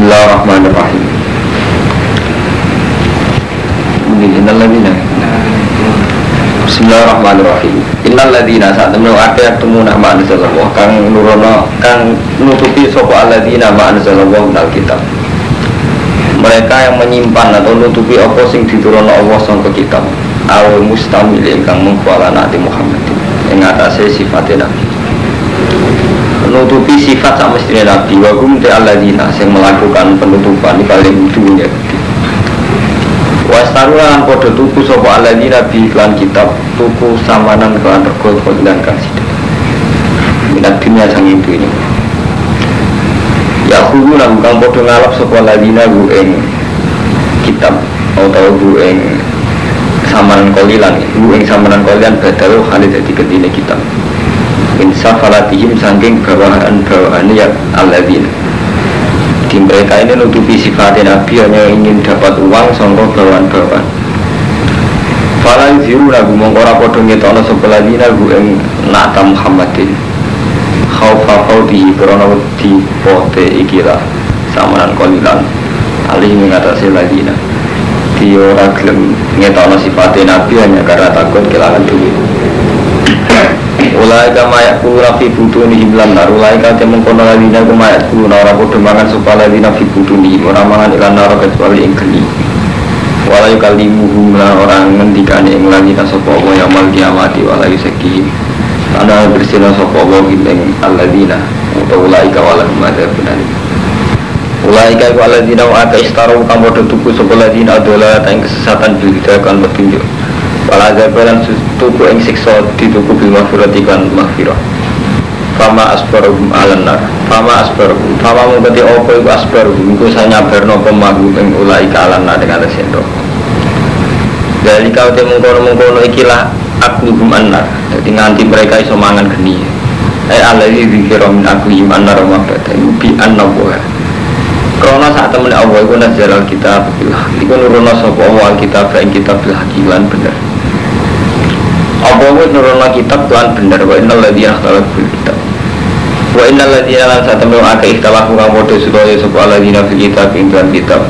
Bismillahirrahmanirrahim. Bismillahirrahmanirrahim. Innal ladzina sa'tamnu akeh temuna ma anzalallah kang nurono kang nutupi sapa alladzina ma anzalallah minal kitab. Mereka yang menyimpan atau nutupi apa sing diturunno Allah sangka kitab. Al mustamil ingkang mengkuala Nabi Muhammad ing atase sifate Nabi. Menutupi sifat sama mestine Nabi wa hum ta alladzina sing melakukan penutupan iki paling dunya. Wastaruna lan padha tuku sapa alladzina bi iklan kitab tuku samanan kelan rego lan kang sithik. Minat dunya sanging dunya. Ya khuluna kang padha ngalap sapa alladzina ku ing kitab utawa ku ing samanan kolilan, ku ing samanan kolilan badal hale dadi gentine kitab. Min safalatihim saking bawahan-bawahan ya alladzina. Di mereka ini nutupi sifatnya Nabi hanya ingin dapat uang sangka bawahan-bawahan. Fala yuziru lagu mongko ora padha ngetokno sapa alladzina ku ing nata Muhammadin. Khaufa fautihi krana wedi pote ikilah samanan kolilan alih mengatasi alladzina. Di ora gelem ngetokno sifatnya Nabi hanya karena takut kehilangan duit. Ulaika ma ya'kuluna fi butunihim lan nar. Ulaika te mengkono ladina ku ma ya'kuluna ora padha mangan sapa ladina fi butunihim ora mangan ilan nar kecuali ing geni. Wala yukallimuhum lan ora ngendikane ing ladina sapa wa yaumul kiamati wala yusakki. Ana bersina sapa wa ing alladina utawa ulaika wala madzabun alim. Ulaika ku alladina wa aka istaru kang padha tuku sapa ladina adalah ing kesesatan bil kan petunjuk. Wala zabalan tuku ing siksa dituku bil maghfirati kan maghfirah. Fama asbaruhum alan nar. Fama asbaruhum. Fama mungkati apa iku asbaruhum iku sanyabarno apa mahum ing ulaika alan nar ing atase neraka. Dalika te mungkono-mungkono ikilah akluhum annar. Dadi nganti mereka iso mangan geni. Ai allazi dzikra min aklihim annar ma bata bi annahu. Krana sak temene Allah iku nazzalal kitab bil haqq. Iku nurono sapa Allah kitab ing kitab bil haqq lan bener. Apa wis nurono kitab lan bener wa innal ladzina ikhtalafu fil kitab. Wa innal ladzina lan satemene akeh ikhtalafu kang padha supaya sapa alladzina fil kitab ing dalam kitab.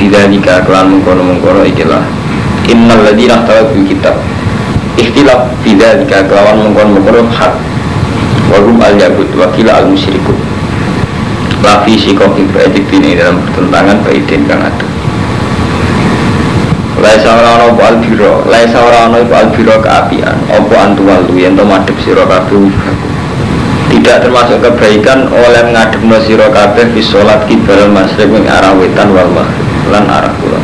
Bidzalika kelan mengkono-mengkono ikilah. Innal ladzina ikhtalafu fil kitab. Ikhtilaf bidzalika kelawan mengkono-mengkono hak. Wa hum al-yahud wa qila al-musyrikun. Lafi sikokin baik ini dalam pertentangan baidin kang atuh. Laisa ora ana apa albiro, laisa ora ana iku albiro keapian, apa antuwalu yen to madhep sira kabeh. Tidak termasuk kebaikan oleh ngadepno sira kabeh fi salat kibal masyriq ing arah wetan wal maghrib lan arah kulon.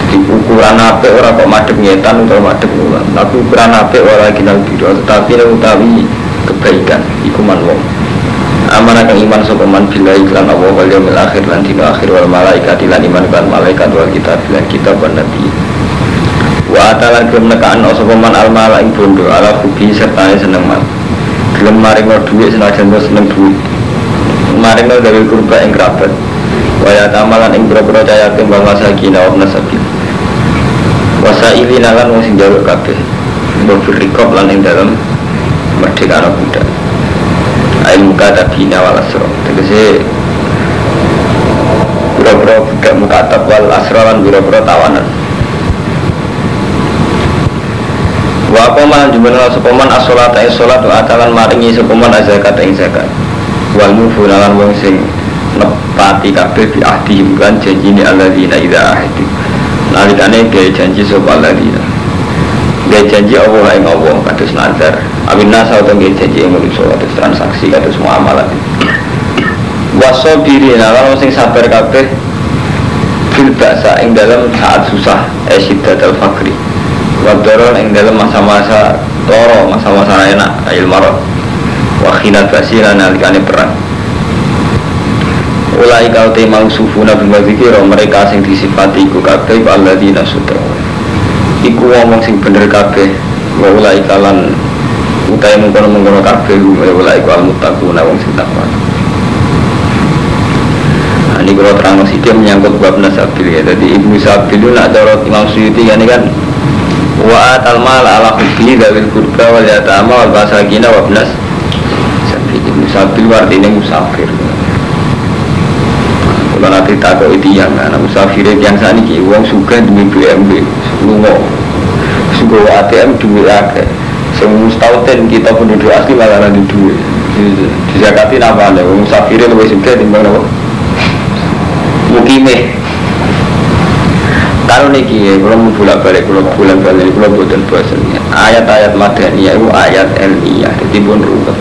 Jadi ukuran apik ora kok madhep ngetan utawa madhep kulon, tapi ukuran apik ora kinal biro, tetapi utawi kebaikan iku man wong. Amanah kang iman sapa man billahi lan Allah wal yaumil akhir lan dina akhir wal malaikat lan iman kan malaikat wal kitab lan kitab wan nabi. Wa ta'ala gelem nekaan sapa man al mala ing bondo ala hubi sertane seneng mal. Gelem maringo dhuwit senajan to seneng dhuwit. Maringo gawe kurba ing kerabat. Wa ya tamalan ing pira-pira cah yatim wal masakin wa nasabil. Wasailina lan wong sing njaluk kabeh. Mbok rikop lan ing dalem merdeka budak. Ail mukatabina wal asra. Tegese pira-pira budak mukatab wal asra lan pira-pira tawanan. Wa qoma jumeneng sapa man as-salata ing salat wa atalan maringi sapa man zakat ing zakat. Wal mufuna lan wong sing nepati kabeh bi ahdihim kan janjine alladzina idza ahadu. Nalikane gawe janji sapa alladzina. Gawe janji Allah ing Allah kados nazar. Awin nasa utawa gawe janji ing manusa kados transaksi kados muamalah. Wasabirina lan sing sabar kabeh fil ba'sa ing dalem saat susah esiddatul fakri. Wadaron ing dalem masa-masa loro, masa-masa enak ail marot. Wa khinat basira nalikane perang. Ulaika te mausufuna bima dzikira mereka sing disifati iku kabeh alladzina sutra. Iku wong sing bener kabeh wa ulaika lan utahe mengkono-mengkono kabeh wa ulaika al-muttaquna wong sing takwa. Nah, ini kalau terang sithik menyangkut bab nasabil ya. Dadi Ibnu Sabil itu nak cara Imam Suyuti kan wa atal mal ala hubbi dzawil qurba wal yatama wal masakina wa ibnas sabil. Ibnu Sabil artine musafir. Kalau nanti takut itu yang anak musafir yang saniki wong sugih duwe BMW lunga. Sugih ATM duwe akeh. Sing mustautin kita penduduk asli malah ora duwe. Dizakati napa lho wong musafire luwih sugih timbang napa? Mukime. Kalau niki kula bolak-balik kula bulan-balik kula boten bosen. Ayat-ayat madaniyah itu ayat ilmiah, dadi pun ruwet.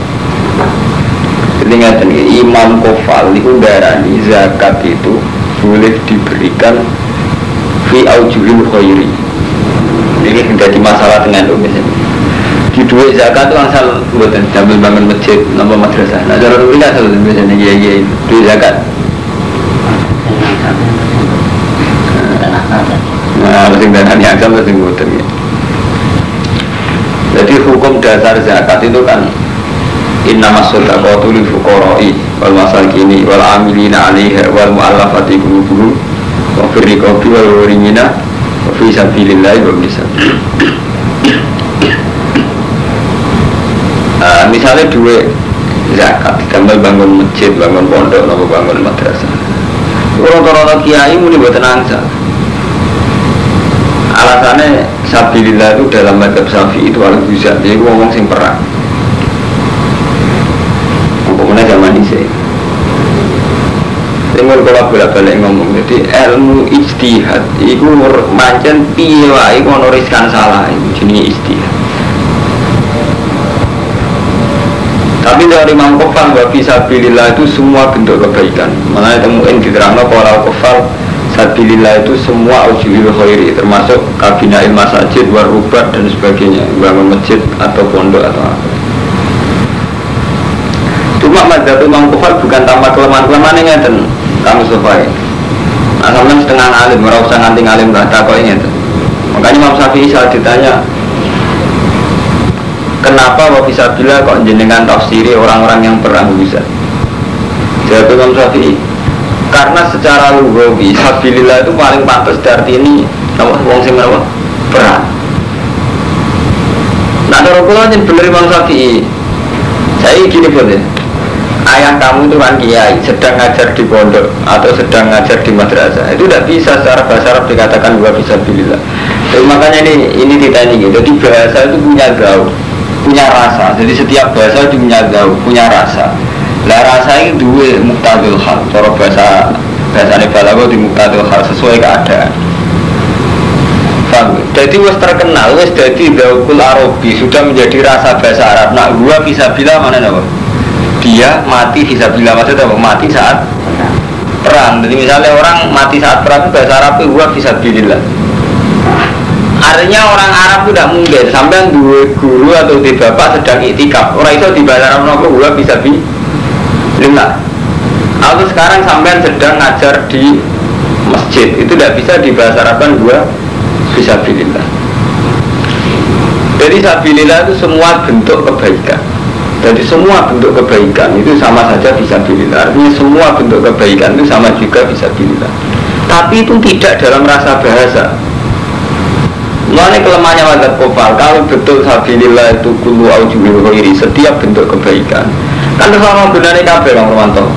Jadi ngaten Imam Kofal niku ndarani zakat itu boleh diberikan fi aujuhil khairi. Ini menjadi masalah dengan biasanya. Di duit zakat itu asal mboten damel bangun masjid napa madrasah. Nah cara ruwet asal biasanya kiai-kiai duit zakat. Nah, sing danane asal sing mboten ya. Jadi hukum dasar zakat itu kan innamas shadaqatu lil fuqara'i wal masakini wal amilina 'alaiha wal mu'allafati qulubuhum wa fir riqabi wal gharimina wa fi sabilillahi wa ibnis sabil. Misalnya duit zakat ditambah bangun masjid, bangun pondok, nopo bangun madrasah. Rata-rata kiai muni mboten angsal. Alasannya sabilillah itu dalam mazhab Syafi'i itu al-ghuzat, jadi ngomong sing perang. Umpamanya zaman ini tinggal kalau bolak-balik ngomong, jadi ilmu ijtihad itu mancen piye wae iku ono riskan salah, itu jenenge ijtihad. Tapi dari Imam Kofal wa fi sabilillah itu semua bentuk kebaikan. Makanya temuin diterangno kalau Kofal sabilillah itu semua aujuhil khairi, termasuk kabinail masajid, warubat dan sebagainya, bangun masjid atau pondok atau apa. Cuma mazhab Imam Kofal bukan tanpa kelemahan-kelemahan ngeten, Kang Mustafa. Nah, sampean setengah alim, ora usah nganti ngalim tak takoki ngeten. Makanya Imam Syafi'i saat ditanya, kenapa wa fisabilillah kok jenengan tafsiri orang-orang yang perang bisa? Jawab Imam Syafi'i, karena secara lugawi sabilillah itu paling pantas diartini wong sing napa perang. Nah, cara kula yen bener Imam Syafi'i. Saya gini boleh. Ayah kamu itu kan kiai, sedang ngajar di pondok atau sedang ngajar di madrasah. Itu tidak bisa secara bahasa Arab dikatakan wa fisabilillah. Jadi makanya ini ditanya gitu. Jadi bahasa itu punya gaul, punya rasa. Jadi setiap bahasa itu punya gaul, punya rasa. Lah rasa itu dua muqtadil hal. Cara bahasane balaghah di muqtadil hal sesuai keadaan. Paham? Jadi wis terkenal, wis dadi dzauqul arabi, sudah menjadi rasa bahasa Arab. Nak gua fisabilillah mana napa? Dia mati fisabilillah, maksudnya apa? Mati saat perang. Jadi misalnya orang mati saat perang bahasa Arab gua fisabilillah. Artinya orang Arab itu tidak mungkin sampai dua guru atau dua bapak sedang iktikaf, orang itu di bahasa Arab nopo gua fisabilillah. Atau sekarang sampean sedang ngajar di masjid, itu tidak bisa di bahasa Arabkan gua fisabilillah. Jadi sabilillah itu semua bentuk kebaikan. Jadi semua bentuk kebaikan itu sama saja fisabilillah. Artinya semua bentuk kebaikan itu sama juga fisabilillah. Tapi itu tidak dalam rasa bahasa. Mengenai kelemahannya mazhab Kofal, kalau betul sabilillah itu kullu aujuhil khairi, setiap bentuk kebaikan. Kan terus sama gunane kabeh Bang Romanto.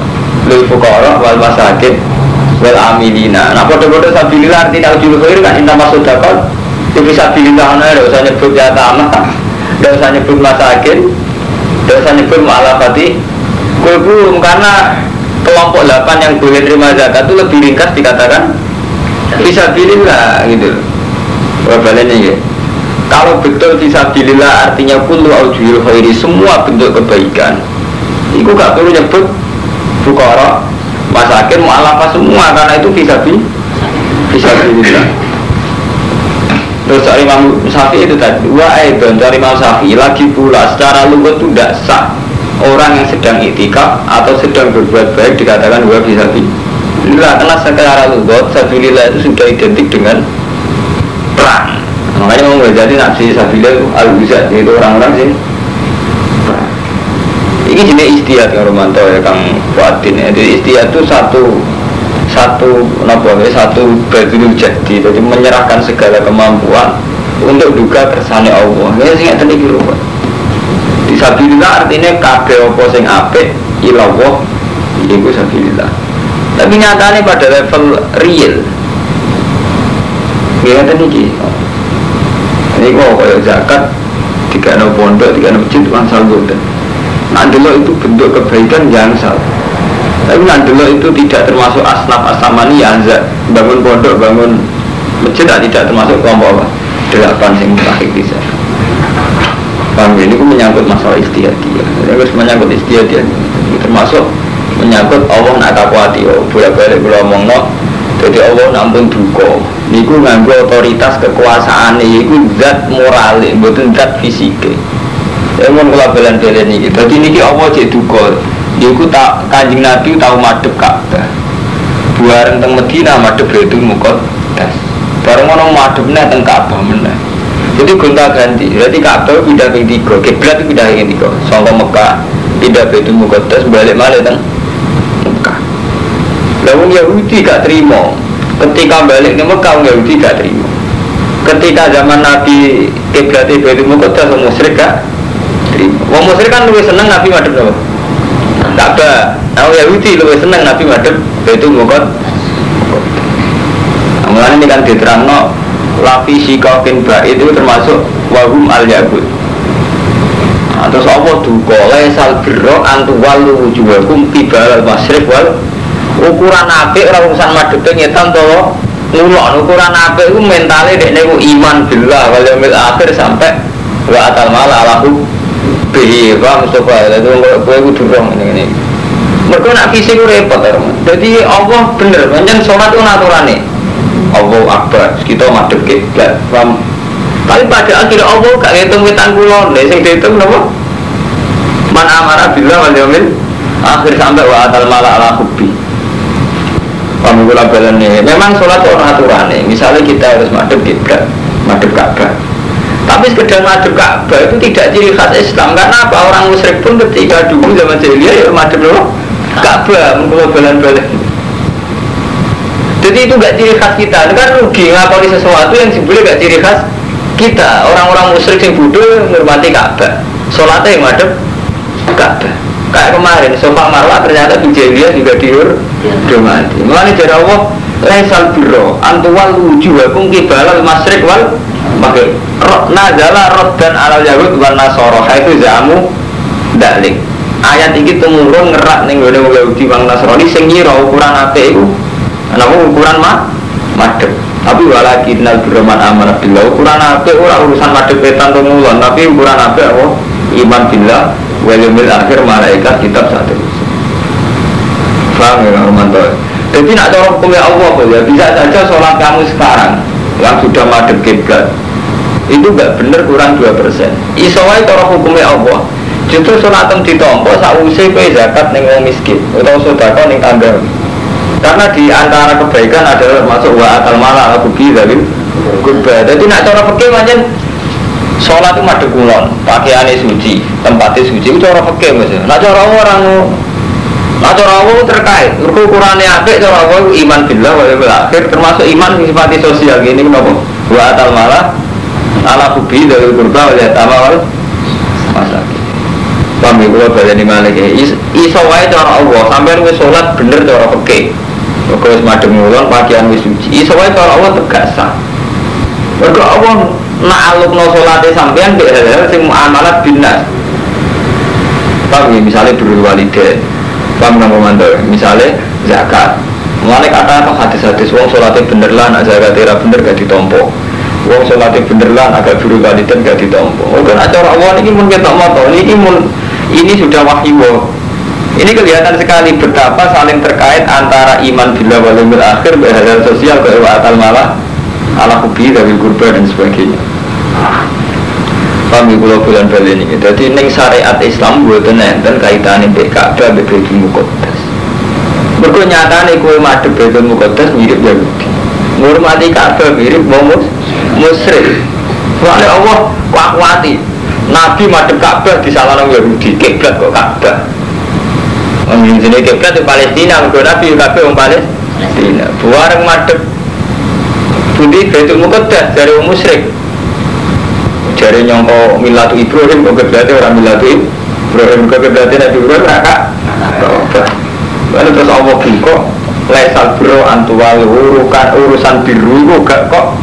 Lil fuqara wal masakin wal amilina. Nah padha-padha sabilillah artinya aujuhil khairi kan inna masodaqah. Itu sabilillah ana ndak usah nyebut yatama, ndak usah nyebut masakin, ndak usah nyebut mu'alafati qulubum, karena kelompok 8 yang boleh terima zakat itu lebih ringkas dikatakan fisabilillah gitu. Balenya ya. Kalau betul fisabilillah artinya kullu aujuhil khairi, semua bentuk kebaikan. Iku gak perlu nyebut fuqara, masakin, mu'alafah semua, karena itu fisabilillah. Terus cari Imam Syafi'i itu tadi, wa aidon cari Imam Syafi'i lagi pula secara lugat itu tidak sah orang yang sedang iktikaf atau sedang berbuat baik dikatakan wa fisabilillah, karena secara lugat sabilillah itu sudah identik dengan perang. Makanya mau jadi nafsi sabilillah al-ghuzat itu orang-orang sih. Ini jenis istihad Kang Romanto ya Kang Fuadin ya. Jadi istihad itu satu badrul jadi, jadi menyerahkan segala kemampuan untuk duga kersane Allah. Ini sing ngeten iki lho. Di sabilillah artinya kabeh apa sing apik ilallah iku sabilillah. Tapi nyatanya pada level real. Ya ngeten iki. Ini kok kaya zakat dikene pondok, dikene masjid angsal mboten. Nak delok itu bentuk kebaikan yang salah. Tapi nak delok itu tidak termasuk asnaf asamani ya bangun pondok, bangun masjid tidak termasuk kelompok apa? 8 sing mustahik bisa. Paham ini ku menyangkut masalah istihadiyah. Harus menyangkut istihadiyah. Termasuk menyangkut Allah nak kakuati. Bolak-balik kula omongno. Jadi Allah nampun duka. Niku nganggo otoritas kekuasaan niku zat morale, mboten zat fisike. Ya mun kula belen-belen niki. Dadi niki Allah cek duka. Niku tak Kanjeng Nabi tau madhep Ka'bah. Bareng teng Madinah madhep Baitul Muqaddas. Bareng ngono madhep neh teng Ka'bah meneh. Jadi gonta-ganti. Berarti Ka'bah pindah ping 3, kiblat pindah ping 3. Saka Mekah pindah Baitul Muqaddas balik malih teng Mekah. Lah wong Yahudi gak terima. Ketika balik ke Mekah wong Yahudi gak terima. Ketika zaman Nabi kiblat Baitul Muqaddas wong musyrik gak terima. Wong musyrik kan luwih seneng Nabi madhep napa? Ka'bah. Nah wong Yahudi luwih seneng Nabi madhep Baitul Muqaddas. Mulane ini kan diterangno lafi syikakin ba'id itu termasuk wahum al-yahud. Nah, terus apa duka laisal birra antuwallu wujuhakum qibala al-masyriq wal ukuran apik ora urusan madhepe ngetan to ngulon. Ukuran apik iku mentale dekne ku iman billah wal yaumil akhir sampai wa atal mala alahu bihi wa Mustafa. Lha kowe kudu roh ngene iki. Mergo nak fisik ku repot to. Dadi Allah bener pancen salat ku naturane Allahu Akbar, kita madhep kiblat. Tapi pada akhirnya Allah gak ngitung wetan kulon, sing dihitung napa? Man amara billah wal yaumil akhir sampai wa atal mala ala hubbi. Paham kula balene. Memang salat ora aturane. Misalnya kita harus madhep kiblat, madhep Ka'bah. Tapi sekedar madhep Ka'bah itu tidak ciri khas Islam. Karena apa? Orang musyrik pun ketika dulu zaman jahiliyah ya madhep napa? Ka'bah, mengko balen-balen. Jadi itu gak ciri khas kita. Itu kan rugi ngakoni sesuatu yang sebetulnya gak ciri khas kita. Orang-orang musyrik yang bodoh menghormati Ka'bah, sholatnya yang madhep Ka'bah. Kayak kemarin Sofa Marwah ternyata di jahiliyah juga dihormati. Mulane dari Allah laisal birra antuwal wujuhakum qibalal masyriq wal maghrib. Nazala raddan alal yahud wan nasara haitsu za'amu dzalik. Ayat iki tumurun ngerak ning gone wong Yahudi wong Nasrani sing ngira ukuran apik iku napa ukuran madhep. Tapi walakinnal birra man amana billah. Ukuran apik ora urusan madhep wetan to ngulon, tapi ukuran apik apa? Iman billah wal yaumil akhir, malaikat, kitab satu. Paham ya Romanto? Jadi nak cara hukumnya Allah ya bisa saja sholat kamu sekarang yang sudah madhep kiblat itu enggak bener kurang 2%. Iso wae cara hukumnya Allah. Justru sholatem ditampa sakwise kowe zakat ning wong miskin utawa sedekah ning tangga. Karena di antara kebaikan adalah masuk wa atal mala aku bi zalim kurba. Jadi nak cara fikih pancen sholat itu madhep kulon, pakaiane suci, tempatnya suci itu cara fikih Mas. Nak cara orang nak cara Allah terkait. Mergo ukurane apik cara Allah iman billah wal yaumil akhir termasuk iman sing sifate sosial ngene napa? Wa atal mala ala hubi dzawil qurba wal yatama wal masakin. Paham ya kula baleni malih iso wae cara Allah sampeyan wis salat bener cara fikih. Mergo wis madhep ngulon pakaian wis suci. Iso wae cara Allah tegak sah. Mergo Allah nak alukno salate sampeyan mbek hal-hal sing muamalat binnas. Paham ya misale birrul walidain. Paham nang mantu misale zakat. Mulane kata hadis-hadis wong salate bener lah nak zakate ra bener gak ditampa. Wong salate bener lah agak birrul walidain gak ditampa. Oke nek cara Allah niki mun ketok mata niki mun ini sudah wahyu. Ini kelihatan sekali betapa saling terkait antara iman billah wal yaumil akhir, hal sosial, wa atal malah ala hubi dzawil qurba dan sebagainya. Paham kula bulan bali niki. Dadi ning syariat Islam mboten enten kaitane mbek Ka'bah mbek Baitul Muqaddas. Mergo nyatane kowe madhep Baitul Muqaddas mirip Yahudi. Ngurmati Ka'bah mirip wong musyrik. Soale Allah kuat-kuati. Nabi madhep Ka'bah disalahno Yahudi, kiblat kok Ka'bah. Wong jenenge kiblat di Palestina, mergo Nabi kabeh wong Palestina. Bareng madhep pundi Baitul Muqaddas jare wong musyrik. Jare nyangka milatu Ibrahim kok kiblate ora milatu Ibrahim, kok kiblate Nabi Ibrahim ora Ka'bah. Lalu terus Allah buka Lesal bro antuwal urusan biru itu gak kok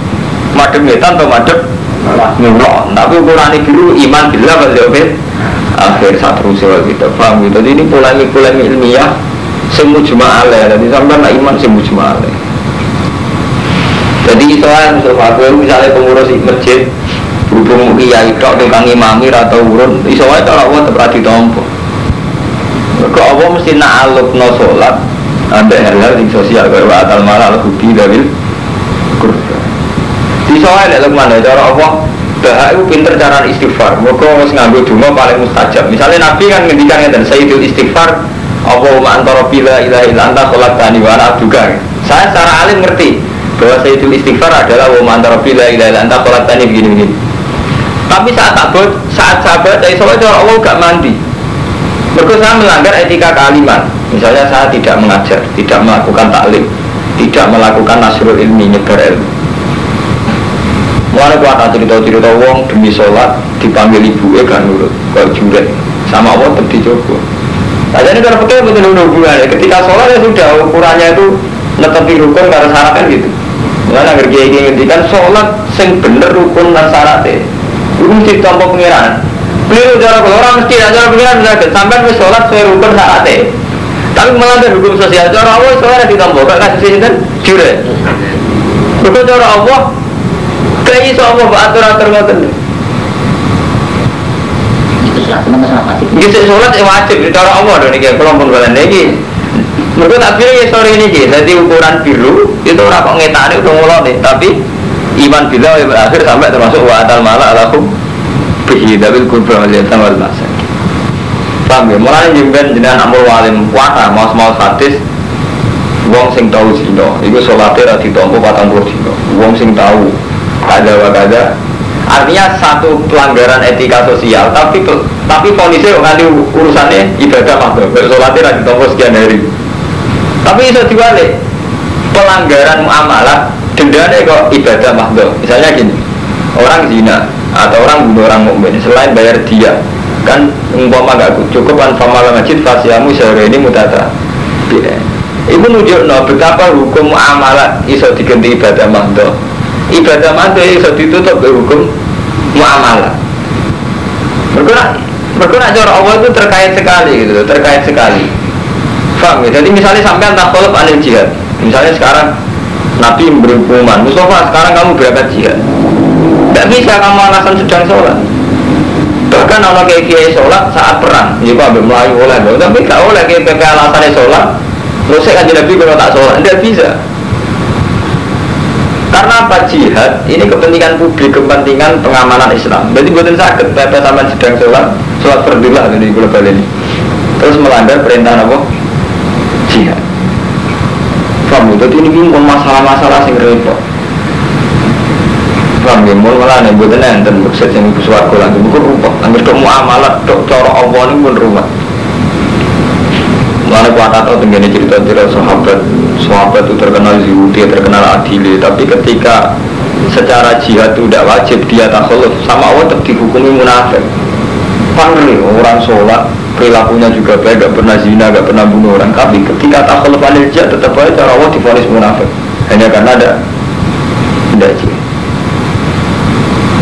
madep ngetan atau madep ngulon. Tapi ukurane biru iman billah wal yaumil akhir satu usul gitu. Paham gitu. Jadi ini polemik-polemik ilmiah sing mujma' alaih. Jadi sampean nak iman sing mujma' alaih. Jadi soal misalnya pengurus masjid berhubung kiai tok tukang imami ra tau urun, iso wae cara Allah tetep ra ditampa. Mergo Allah mesti na'alukno salat ambek hal-hal sing sosial kaya wa atal mala al hudi dawil kurba. Iso wae lek Lukman cara Allah bahak iku pinter carane istighfar. Mergo wis nganggo donga paling mustajab. Misalnya Nabi kan ngendikan ngeten, sayyidul istighfar Allahumma anta rabbi la ilaha illa anta khalaqtani wa ana abduka. Saya secara alim ngerti bahwa sayyidul istighfar adalah wa anta rabbi la ilaha illa anta khalaqtani begini-begini. Tapi saat takbut, saat sahabat saya sholat cara Allah gak mandi. Mergo saya melanggar etika kealiman. Misalnya saya tidak mengajar, tidak melakukan taklim, tidak melakukan nasrul ilmi, nyebar ilmu. Mulane kuat cerita-cerita wong demi sholat dipanggil ibuke gak nurut, kok juret. Sama Allah tetep dicoba. Nah, jadi kalau pakai betul hubungannya. Ketika sholat ya sudah ukurannya itu netepi rukun karena syarat kan gitu. Mulane agar kiai ngendikan sholat sing bener rukun lan syarate. Iku mesti ditampa pangeran. Keliru cara kula ora mesti cara pangeran saged sampean wis sholat sesuai rukun syarate. Tapi melanggar hukum sosial cara Allah sholat ditampa kok kasus sinten jure. Mergo cara Allah kaya iso Allah mbok atur-atur ngoten. Itu sholat tenan sholat wajib. Nggih sholat wajib cara Allah lho niki kula pun balen niki. Mergo tak pilih ya sore niki. Dadi ukuran biru itu ora kok ngetane utawa ngulone, tapi iman billah wal akhir sampai termasuk wa atal mala alakum bihi dawil qurba wal yatim wal masakin. Paham ya? Mulane nyimpen jenengan amul walim kuwata maos-maos hadis wong sing tau zina iku salate ra ditampa 40 dina. Wong sing tau kada wa kada. Artinya satu pelanggaran etika sosial tapi vonisnya kok nganti urusannya ibadah mahdhah. Salate ra ditampa sekian hari. Tapi iso diwalik pelanggaran muamalah dendanya kok ibadah mahdhah. Misalnya gini, orang zina atau orang bunuh orang mukmin selain bayar dia kan umpama gak cukup kan famalah masjid fasiamu sehari ini mutata. Ibu nunjukno betapa hukum muamalah iso diganti ibadah mahdhah. Ibadah mahdhah iso ditutup ke hukum muamalah. Mergo nak cara Allah itu terkait sekali gitu, terkait sekali. Paham ya? Jadi misalnya sampean takholuf anil jihad. Misalnya sekarang Nabi memberi pengumuman, Mustafa sekarang kamu berangkat jihad. Tidak bisa kamu alasan sedang sholat. Bahkan kalau kayak kiai sholat saat perang, ya Pak Melayu oleh, tapi gak oleh kayak PP alasannya sholat. Terus saya kan Nabi kalau tak sholat, tidak bisa. Karena apa jihad? Ini kepentingan publik, kepentingan pengamanan Islam. Berarti buatan sakit PP sama sedang sholat, sholat fardulah ini global ini. Terus melanggar perintah apa? Jihad. Paham ya? Jadi ini masalah-masalah sing repot. Paham ya? Malah nih buatan enten maksud sing ibu swarga lan buku rumput. Angger tok muamalah tok cara Allah niku pun ruwet. Mulane kuat atau tenggene cerita-cerita sahabat, sahabat itu terkenal zuhud, terkenal adil, tapi ketika secara jihad itu tidak wajib dia takhalluf sama Allah tetap dihukumi munafik. Pangri orang sholat perilakunya juga baik, gak pernah zina, gak pernah bunuh orang, tapi ketika takhalluf anil jihad tetap aja cara Allah divonis munafik hanya karena ada tidak jihad.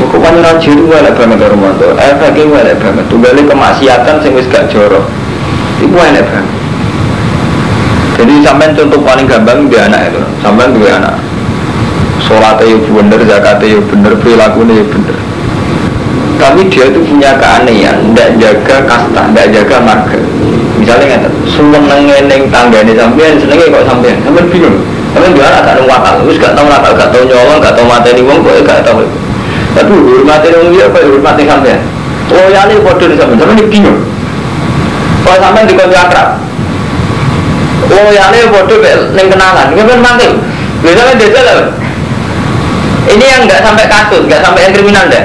Hukuman raja itu elek banget Romanto, efeknya elek banget. Tunggalnya kemaksiatan sing wis gak jorok, itu elek banget. Jadi sampean contoh paling gampang dia anak itu, sampean dua anak, sholatnya ya bener, zakatnya ya bener, perilakunya ya bener. Tapi dia itu punya keanehan, tidak jaga kasta, tidak jaga marga. Misalnya nggak, senengnya neng tanggane sampean, senengnya kok sampean, sampean bingung. Sampean dua anak gak nang wakal, terus gak tau nakal, gak tau nyolong, gak tau mateni wong, kok gak tau. Tapi hormati wong liya kok hormati sampean. Loyale padha sampean, sampean bingung. Kalau sampean dikonco akrab, loyale padha ning kenalan, sampean mantul. Lha sampean desa lho. Ini yang enggak sampai kasus, enggak sampai yang kriminal deh.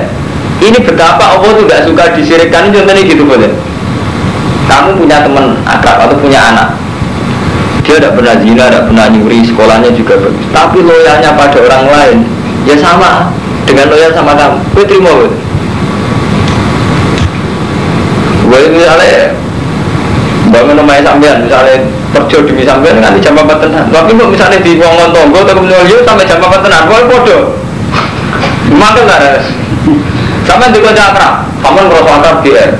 Ini betapa Allah tuh enggak suka disirikkan, contohnya gitu boleh. Kamu punya teman akrab atau punya anak, dia tidak pernah zina, tidak pernah nyuri, sekolahnya juga bagus. Tapi loyalnya pada orang lain, ya sama dengan loyal sama kamu. Gue terima gue. Gue misalnya Bangun omahe sampean misalnya kerja demi sampean nganti jam 4 tenan. Tapi kok misalnya di wong tonggo atau kemudian sampai jam 4 tenan, kowe padha. Mangkel ta, Res? Sampeyan dikonco akrab, sampean ngrasa akrab GR.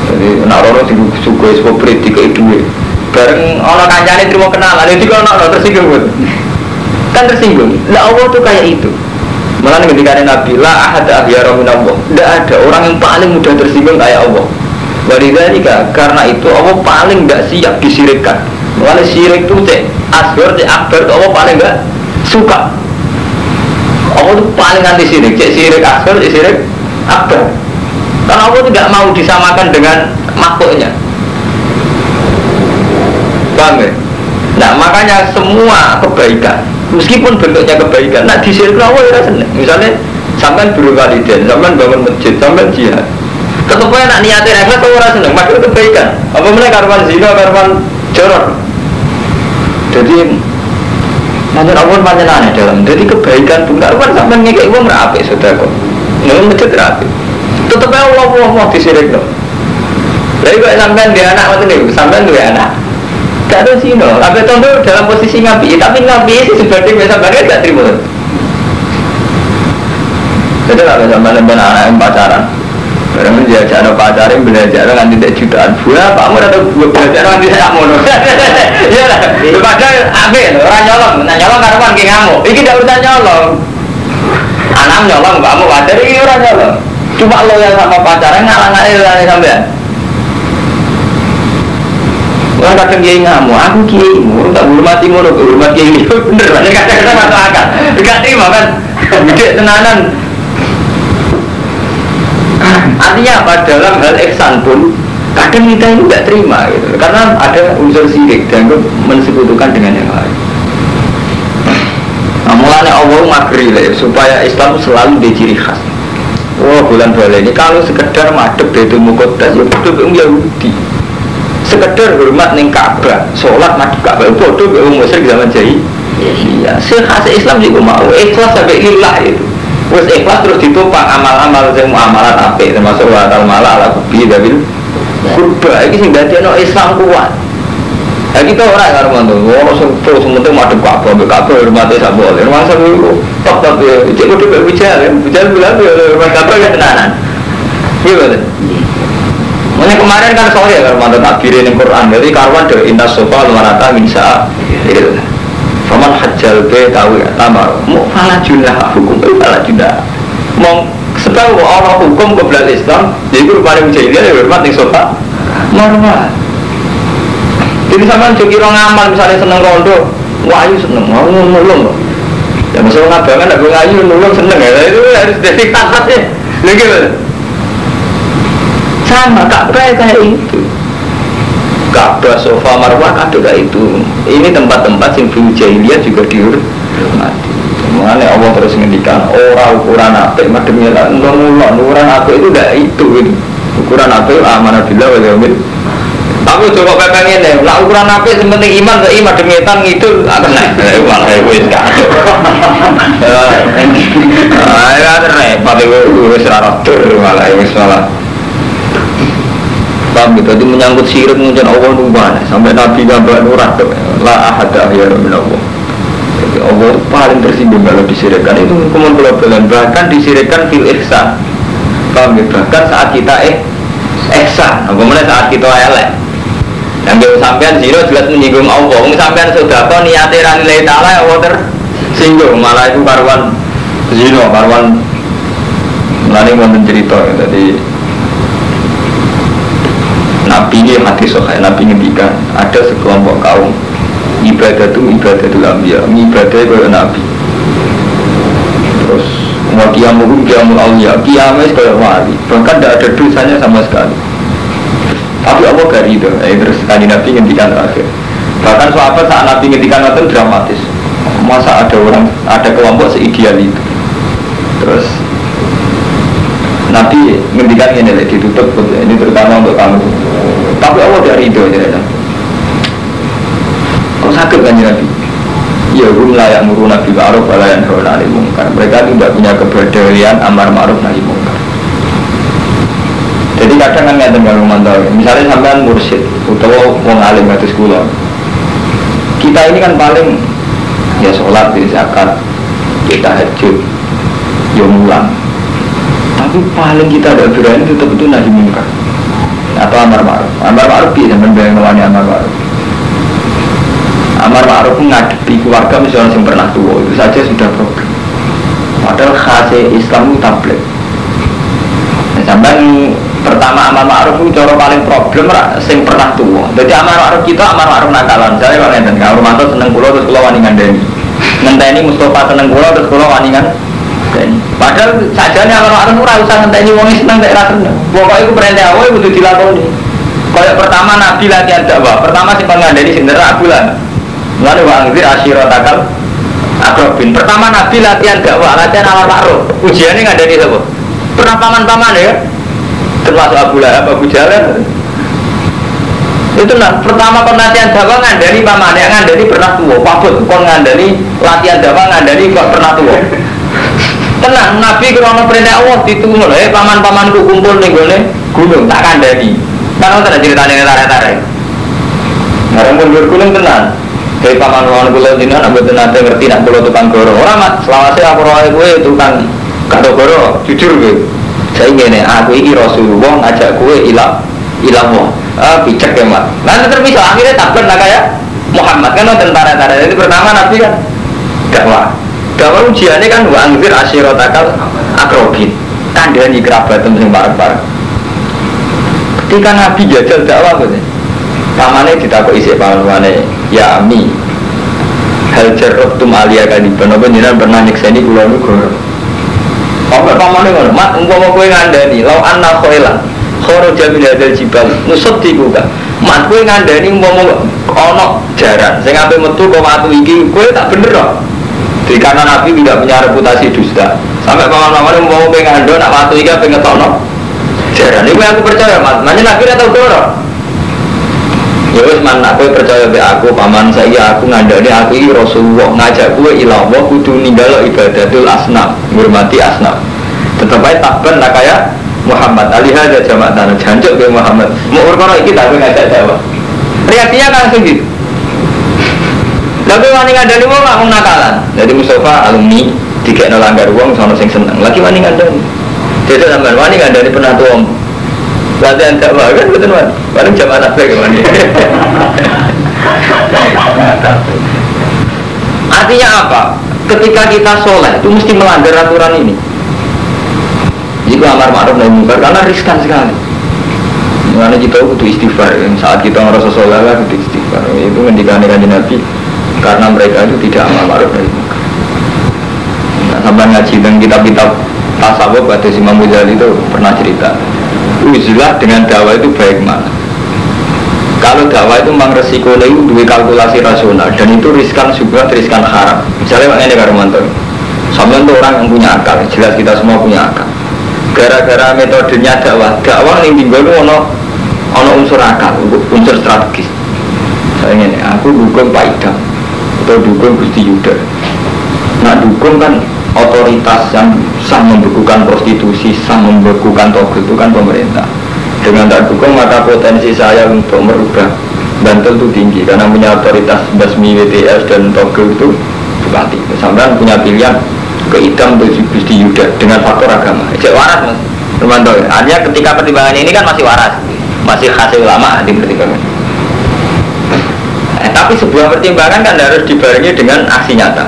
Jadi nek ora disuguhi koprit dikei dhuwit. Bareng ana kancane trimo kenalan, dadi kok ana tersinggung. Kan tersinggung. Lah Allah tuh kayak itu. Malah ketika Nabi la ahad ahyara minallah. Tidak ada orang yang paling mudah tersinggung kayak Allah. Walidzalika, karena itu Allah paling enggak siap disirikkan. Malah syirik itu cek asghar cek akbar itu Allah paling enggak suka. Allah itu paling anti syirik, cek syirik asghar cek syirik akbar. Karena Allah tidak mau disamakan dengan makhluknya. Paham ya? Nah makanya semua kebaikan, meskipun bentuknya kebaikan, nah disirik Allah ya seneng. Misalnya sampean berwalidain, sampean bangun masjid, sampean jihad. Tetep ae nak niate ikhlas ora seneng, padahal kebaikan. Apa meneh karuan zina, karuan jorok. Jadi pancen Allah pancen aneh dalam. Jadi kebaikan pun karuan sampean ngekek wong ora apik sedekah. Nang masjid ora apik. Tetep ae Allah mau disirikno. Lha kok sampean duwe anak ngoten niku, sampean duwe anak. Gak ada sino, sampai tondo dalam posisi ngapi, tapi ngapi sih sebanding biasa banget gak terima. Jadi kalau sama sampean anak yang pacaran, barang menjajah anak pacaran belajar nganti tidak jutaan, buah pak mu atau buah belajar nganti saya mono. Iya lah, padahal apik orang nyolong, nah nyolong karuan ki ngamuk. Iki tidak urusan nyolong. Anak nyolong, pak mu wajar iki orang nyolong. Cuma lo yang sama pacaran ngalang-ngalang sampean. Orang kadang kiai ngamuk, aku kiai, orang tak hormati ngono, hormat kiai bener lah. Kadang-kadang masuk akal, gak terima kan? Gede tenanan. Artinya apa? Dalam hal ihsan pun kadang kita ini gak terima gitu, karena ada unsur syirik dan mensekutukan dengan yang lain. Nah, mulanya Allah magri lah, supaya Islam selalu di ciri khas. Wah bulan balik ini kalau sekedar madhep Baitul Muqaddas ya padha wong Yahudi. Sekedar hormat ning Ka'bah, salat madhep Ka'bah padha mbek wong musyrik zaman jahiliyah. Sing khas Islam iku mau ikhlas sampai lillah itu. Wis ikhlas terus ditopang amal-amal sing muamalat apik termasuk wa tal mala ala kubi dabil kurba iki sing dadekno Islam kuat. Lah kita ora karo mantu, ono sing terus penting madhep Ka'bah, mbek Ka'bah hormate sak boleh. Rumangsa iku top top ya, cek kudu mbek bijal, bijal bulan ya hormat Ka'bah ya tenanan. Iya betul. Ini kemarin kan sore ya kalau mantan takbirin yang Quran, jadi karuan dari inna sofa lumarata min sa'il. Faman hajjal be tahu ya tamar. Mu fala junah hukum fala junah. Mong sebab orang hukum keblat Islam, jadi itu rupanya jahiliyah ya hormat ning sofa normal. Jadi sampean jo kira ngamal misalnya seneng rondo, wah ayu seneng, mau nulung kok. Ya misalnya ngabangan nek ayu nulung seneng ya, itu harus jadi takat ya. Lha gitu. Sama Ka'bah kayak itu. Ka'bah, Sofa, Marwah kabeh kayak itu. Ini tempat-tempat sing dulu jahiliyah juga dihormati. Mulane Allah terus ngendikan ora ukuran apik madhep lan nulung ukuran apik itu ndak itu gitu. Ukuran apik amanah billah wal yaumil. Tapi coba pepe ngene, lah ukuran apik sing penting iman kok iman madhep ngetan ngidul ah kena. Malah wis kacau. Ah ya repot iku wis ora dur malah wis malah. Paham gitu, itu menyangkut syirik mungkin Allah numpah sampai Nabi gambar nurah la ahada ya minallah. Jadi Allah paling tersinggung kalau disirikkan itu hukuman globalan, bahkan disirikkan fil ihsan. Paham gitu, bahkan saat kita ihsan, kemudian saat kita elek. Yang sampean zina jelas menyinggung Allah. Wong sampean sedekah niate ra lillahi taala Allah tersinggung, malah itu karuan zina, karuan lani wonten cerita jadi Nabi ini hadis sahih, Nabi ngendikan ada sekelompok kaum ibadah itu ibadatul anbiya, ibadah kaya Nabi. Terus wa qiyamuhum qiyamul awliya, qiyame kaya wali, bahkan tidak ada dosanya sama sekali. Tapi Allah gak ridho. Terus kali Nabi ngendikan terakhir. Bahkan sahabat saat Nabi ngendikan itu dramatis. Masa ada orang, ada kelompok seideal itu. Terus Nabi ngendikan ini ditutup, ini terutama untuk kamu. Tapi Allah tidak ridho ya. Kok sakit kan Nabi? Ya hum la ya'muruna bil ma'ruf wa la yanhauna 'anil munkar. Mereka tidak punya kepedulian amar ma'ruf nahi munkar. Jadi kadang kan ngeten karo mantau. Misalnya sampean mursyid utawa wong alim kados kula. Kita ini kan paling ya sholat, ya zakat, ya tahajud, ya mulang. Tapi paling kita tidak berani tetap itu nahi mungkar atau amar ma'ruf. Amar ma'ruf piye sampean bayang nglawan amar ma'ruf. Amar ma'ruf ngadepi keluarga misalnya yang pernah tua itu saja sudah problem. Padahal khasnya Islam itu tabligh. Nah, sampean pertama amar ma'ruf itu cara paling problem sing pernah tua. Jadi amar ma'ruf kita amar ma'ruf nakalan. Misalnya kalau ngenten, kalau Romanto seneng kula terus kula wani ngandani. Ngenteni Mustafa seneng kula terus kula wani ngandani. Padahal sajane amar ma'ruf ora usah ngenteni wong seneng nek ora seneng. Pokoke iku perintah Allah kudu dilakoni. Kayak pertama Nabi latihan dakwah, pertama sing kon ngandani sinten Abu Lahab. Mulane wa angzir asyiratakal akrobin. Pertama Nabi latihan dakwah, latihan amar ma'ruf. Ujiane ngandani sapa? Pernah paman-paman ya? Termasuk Abu Lahab, Abu Jahal. Itu nah, pertama kon latihan dakwah ngandani pamane, ngandani pernah tuwa. Pabut kon ngandani latihan dakwah ngandani kok pernah tuwa. Tenang, Nabi krono perintah Allah ditunggu lho, paman-pamanku kumpul ning gone gunung tak kandhani. Kan wonten ceritane tarik-tarik. Bareng mundur gunung tenan. Hei paman-paman kula jenengan mboten nate ngerti nek kula tukang goro. Ora Mat, selawase aku roe kowe tukang gak goro, jujur kowe. Saya ngene, aku iki Rasulullah ngajak kowe ila ilallah. Ah picek ya Mat. Nanti terpisah akhirnya takbir lah kayak Muhammad kan tentara-tentara. Jadi pertama Nabi kan dakwah. Dakwah ujiannya kan wa angzir asyiratakal akrobin. Kandhani kerabatem sing parek-parek. Ketika Nabi jajal dakwah kok. Pamane ditakoki isik pamane, ya ami. Hal jarabtum aliya kadiban apa jenengan pernah nyekseni kula niku goro. Apa pamane ngono, Mat umpama kowe ngandani lau anna khailan kharaja min hadzal jibal nusaddiquka. Mat kowe ngandani umpama ana jaran sing ape metu kok watu iki kowe tak bener kok. Jadi karena Nabi tidak punya reputasi dusta. Sampai paman-pamane umpama kowe ngandho nak watu iki ape ngetokno jaran. Iku aku percaya, Mat. Mane Nabi ora tau goro. Ya wis man aku percaya be aku paman saiki aku ngandani aku iki Rasulullah ngajak kowe ila Allah kudu ninggalo ibadatul asnam, ngurmati asnam. Tetep ae takben lah kaya Muhammad alih ada jamaah tanah jancuk ke Muhammad. Mau perkara iki tak ngajak dakwah. Reaksinya kan langsung gitu. Lha kowe wani ngandani wong wong nakalan. Jadi Mustafa alumni dikekno langgar wong sono sing seneng. Lagi wani ngandani. Dadi sampean wani ngandani penatu om. Latihan dakwah kan betul wani. Paling jamaah tabligh wani. Artinya apa? Ketika kita soleh itu mesti melanggar aturan ini. Jika amar ma'ruf nahi mungkar karena riskan sekali. Makanya kita kudu istighfar. Saat kita ngerasa soleh lah kudu istighfar. Itu ngendikane Kanjeng Nabi karena mereka itu tidak amar ma'ruf nahi mungkar. Nah, sampai ngaji dan kitab-kitab tasawuf pada Imam Ghazali itu pernah cerita. Uzlah dengan dakwah itu baik mana? Kalau dakwah itu memang resikonya itu dua kalkulasi rasional dan itu riskan syubhat, riskan haram. Misalnya makanya ini Karumanto, sampean itu orang yang punya akal, jelas kita semua punya akal. Gara-gara metodenya dakwah, dakwah yang tinggal itu ono unsur akal, unsur strategis. Saya ini, aku dukung Pak Idam atau dukung Gusti Yuda. Nah dukung kan otoritas yang sah membekukan prostitusi, sah membekukan togel itu kan pemerintah. Dengan tak dukung maka potensi saya untuk merubah Bantul itu tinggi karena punya otoritas basmi WTS dan togel itu bupati. Sampean punya pilihan ke Idam atau Gusti Yuda dengan faktor agama. Cek waras Mas Romanto. Artinya ketika pertimbangan ini kan masih waras, masih khas ulama di pertimbangan. Tapi sebuah pertimbangan kan harus dibarengi dengan aksi nyata.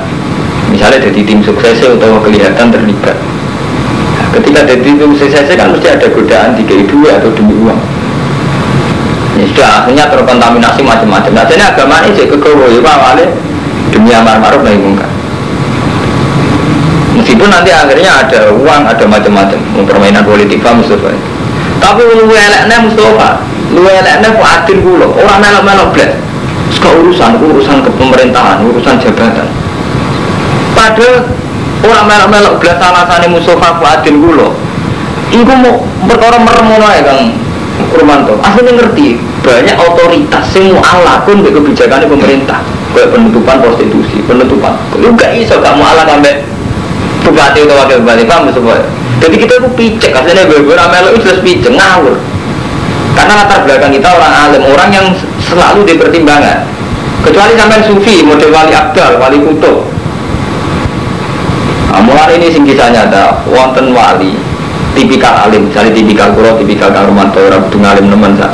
Misalnya jadi tim sukses atau kelihatan terlibat. Nah, ketika jadi tim sukses kan mesti ada godaan 3.2 atau demi uang. Ya sudah akhirnya terkontaminasi macam-macam. Nah, jadi agama ini jadi kegowo ya awalnya demi amar ma'ruf nahi mungkar. Meskipun nanti akhirnya ada uang, ada macam-macam, permainan politik Pak Mustafa. Tapi lu elekne Mustafa, lu elekne Fuadin kula, ora melok-melok blas. Saka urusan kepemerintahan, urusan jabatan. Padahal orang melok-melok blas alasane Mustafa Fuadin kula. Iku mau perkara merem ngono ae Kang Romanto. Asline ngerti banyak otoritas sing mualakun mbek kebijakane pemerintah, kayak penutupan prostitusi, penutupan. Lu gak iso gak mualak sampe bupati atau wakil bupati, paham Mustafa? Jadi kita itu picek, aslinya beberapa melo itu jelas picek, ngawur. Karena latar belakang kita orang alim, orang yang selalu dipertimbangkan. Kecuali sampai sufi, model wali abdal, wali kutub. Nah, mulai ini sing kisah nyata, wonten wali, tipikal alim, misalnya tipikal kuro, tipikal Kang Romanto, orang kudu ngalim nemen sak.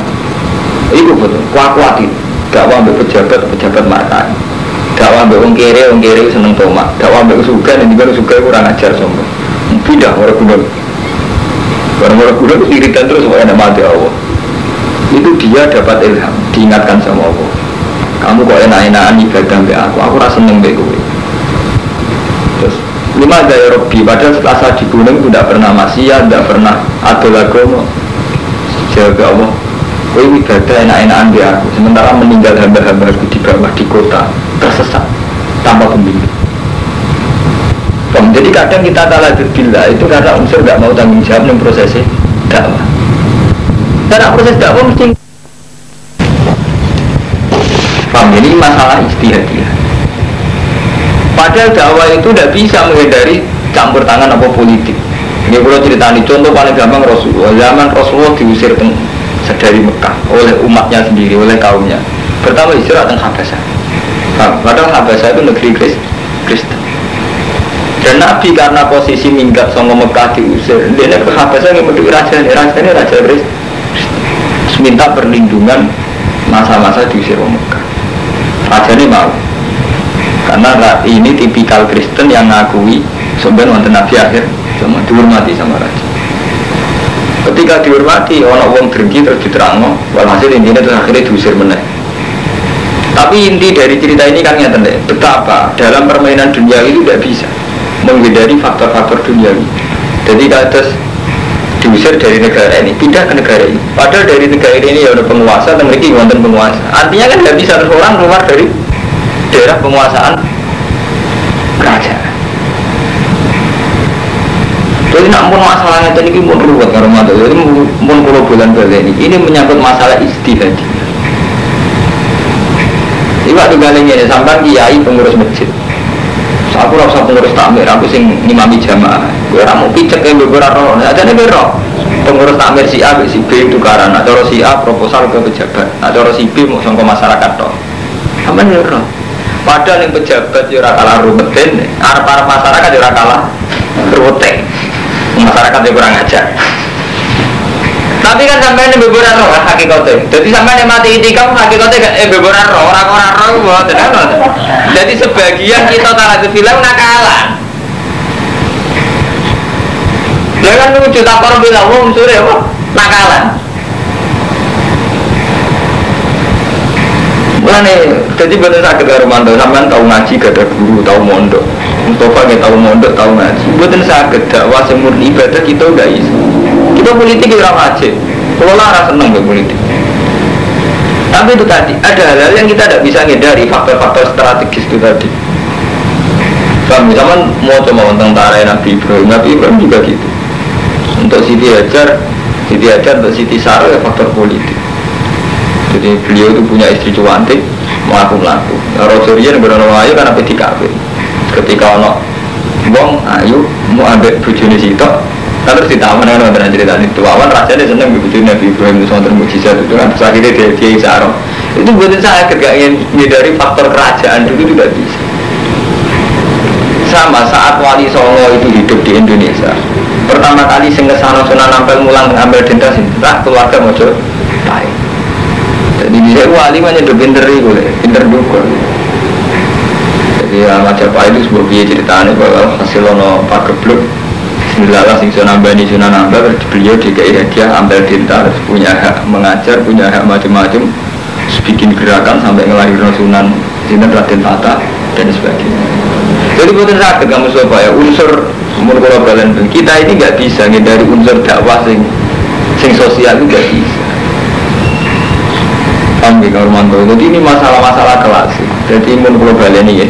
Iku betul, kuat-kuatin. Dakwah ambek pejabat, pejabat markai. Dakwah ambek wong kere seneng tomak. Dakwah ambek sugih, nek dibaro sugih kurang ajar sombong. Pindah ora guna. Barang ora guna wiridan terus kok enak mati Allah. Itu dia dapat ilham, diingatkan sama Allah. Kamu kok enak-enakan ibadah mbek aku ora seneng mbek kowe. Terus lima daya Robbi, padahal setelah saya di gunung itu tidak pernah maksiat, tidak pernah adol agama. Jawab Allah, kowe ibadah enak-enakan mbek aku, sementara meninggal hamba-hamba aku di bawah di kota, tersesat tanpa pembimbing. Jadi kadang kita taladud billah itu karena unsur nggak mau tanggung jawab dalam proses dakwah. Karena proses dakwah mesti paham, ini masalah ijtihadiyah. Padahal dakwah itu tidak bisa menghindari campur tangan apa politik. Ini kalau ceritani contoh paling gampang Rasulullah. Zaman Rasulullah diusir dari Mekah oleh umatnya sendiri, oleh kaumnya. Pertama hijrah ke Habasyah. Padahal Habasyah itu negeri Kristen. Dan Nabi karena posisi minggat sama Mekah diusir, dia ke Habasyah ngemedui raja, rajanya raja Kristen. Minta perlindungan masa-masa diusir ke Mekah. Rajanya mau, karena ini tipikal Kristen yang ngakui sebenarnya wonten Nabi akhir, cuma dihormati sama raja. Ketika dihormati, orang wong drengki terus diterangno, walhasil intinya terus akhirnya diusir meneh. Tapi inti dari cerita ini kan nyata deh, betapa dalam permainan dunia itu tidak bisa menghindari faktor-faktor duniawi. Jadi kalau terus diusir dari negara ini, pindah ke negara ini. Padahal dari negara ini ya ada penguasa, dan mereka wonten penguasa. Artinya kan tidak bisa terus orang keluar dari daerah penguasaan kerajaan. Jadi nak pun masalahnya ini pun ruwet karo mantu. Jadi pun kula bulan balen ini menyangkut masalah ijtihad. Iki waktu galenge sampean kiai pengurus masjid. Aku ora usah pengurus takmir, aku sing ngimami jamaah. Kowe ora mau picek e mbok ora roh. Ajane piro? Pengurus takmir si A si B tukaran. Nek cara si A proposal ke pejabat, nek cara si B mau sangka masyarakat tok. Sampeyan yo roh. Padahal yang pejabat yo ora kalah rumeten, arep-arep masyarakat yo ora kalah ruwete. Masyarakat yo kurang ajar. Tapi kan sampeyan mbok ora roh hakikate. Dadi sampeyan mati itikaf hakikate gak mbok ora roh, ora roh mboten. Jadi sebagian kita taladud bilang nakalan. Lah kan lucu takor bilang wong sore apa? Nakalan. Mulane dadi boten saged karo mantu, sampean tau ngaji gak ada guru, tau mondok. Mustofa nggih tau mondok, tau ngaji. Mboten saged dakwah sing murni ibadah kita ndak iso. Kita politik ora wajib. Kulo ora seneng mbek politik. Tapi itu tadi, ada hal-hal yang kita tidak bisa ngindari, faktor-faktor strategis itu tadi. Paham, misalkan mau coba tentara Nabi Ibrahim, Nabi Ibrahim juga gitu. Untuk Siti Hajar, Siti Hajar untuk Siti Sarah ya faktor politik. Jadi beliau itu punya istri cuantik, melaku-melaku. Raja Rian berono ayu kan ape dikawin. Ketika ono wong ayu mau ambek bojone sitok, kan terus ditawan kan wonten critane tuawan rajane seneng mbek Nabi Ibrahim itu wonten mukjizat itu kan terus akhirnya dia dia Sarah. Itu buatan saya gak ingin menghindari faktor kerajaan dulu tidak bisa. Sama saat Wali Songo itu hidup di Indonesia. Pertama kali sing kesana Sunan Ampel mulang ambil denda sinten keluarga Mojopahit. Jadi bisa wali mah nyedot pinter iku lho, pinter dukun. Jadi Majapahit itu sebuah piye ceritane bahwa hasil ono pagebluk Bismillah sing Sunan Ambani Sunan Ampel beliau dikai hadiah ampel denta terus punya hak mengajar, punya hak macam-macam, bikin gerakan sampai ngelahirno Sunan Sinten Raden Tata dan sebagainya. Jadi bukan sakit kamu Surabaya unsur umur kula balen kita ini nggak bisa ngindari unsur dakwah sing sing sosial itu nggak bisa. Paham ya Romanto? Jadi ini masalah-masalah klasik. Jadi mun kula baleni ya.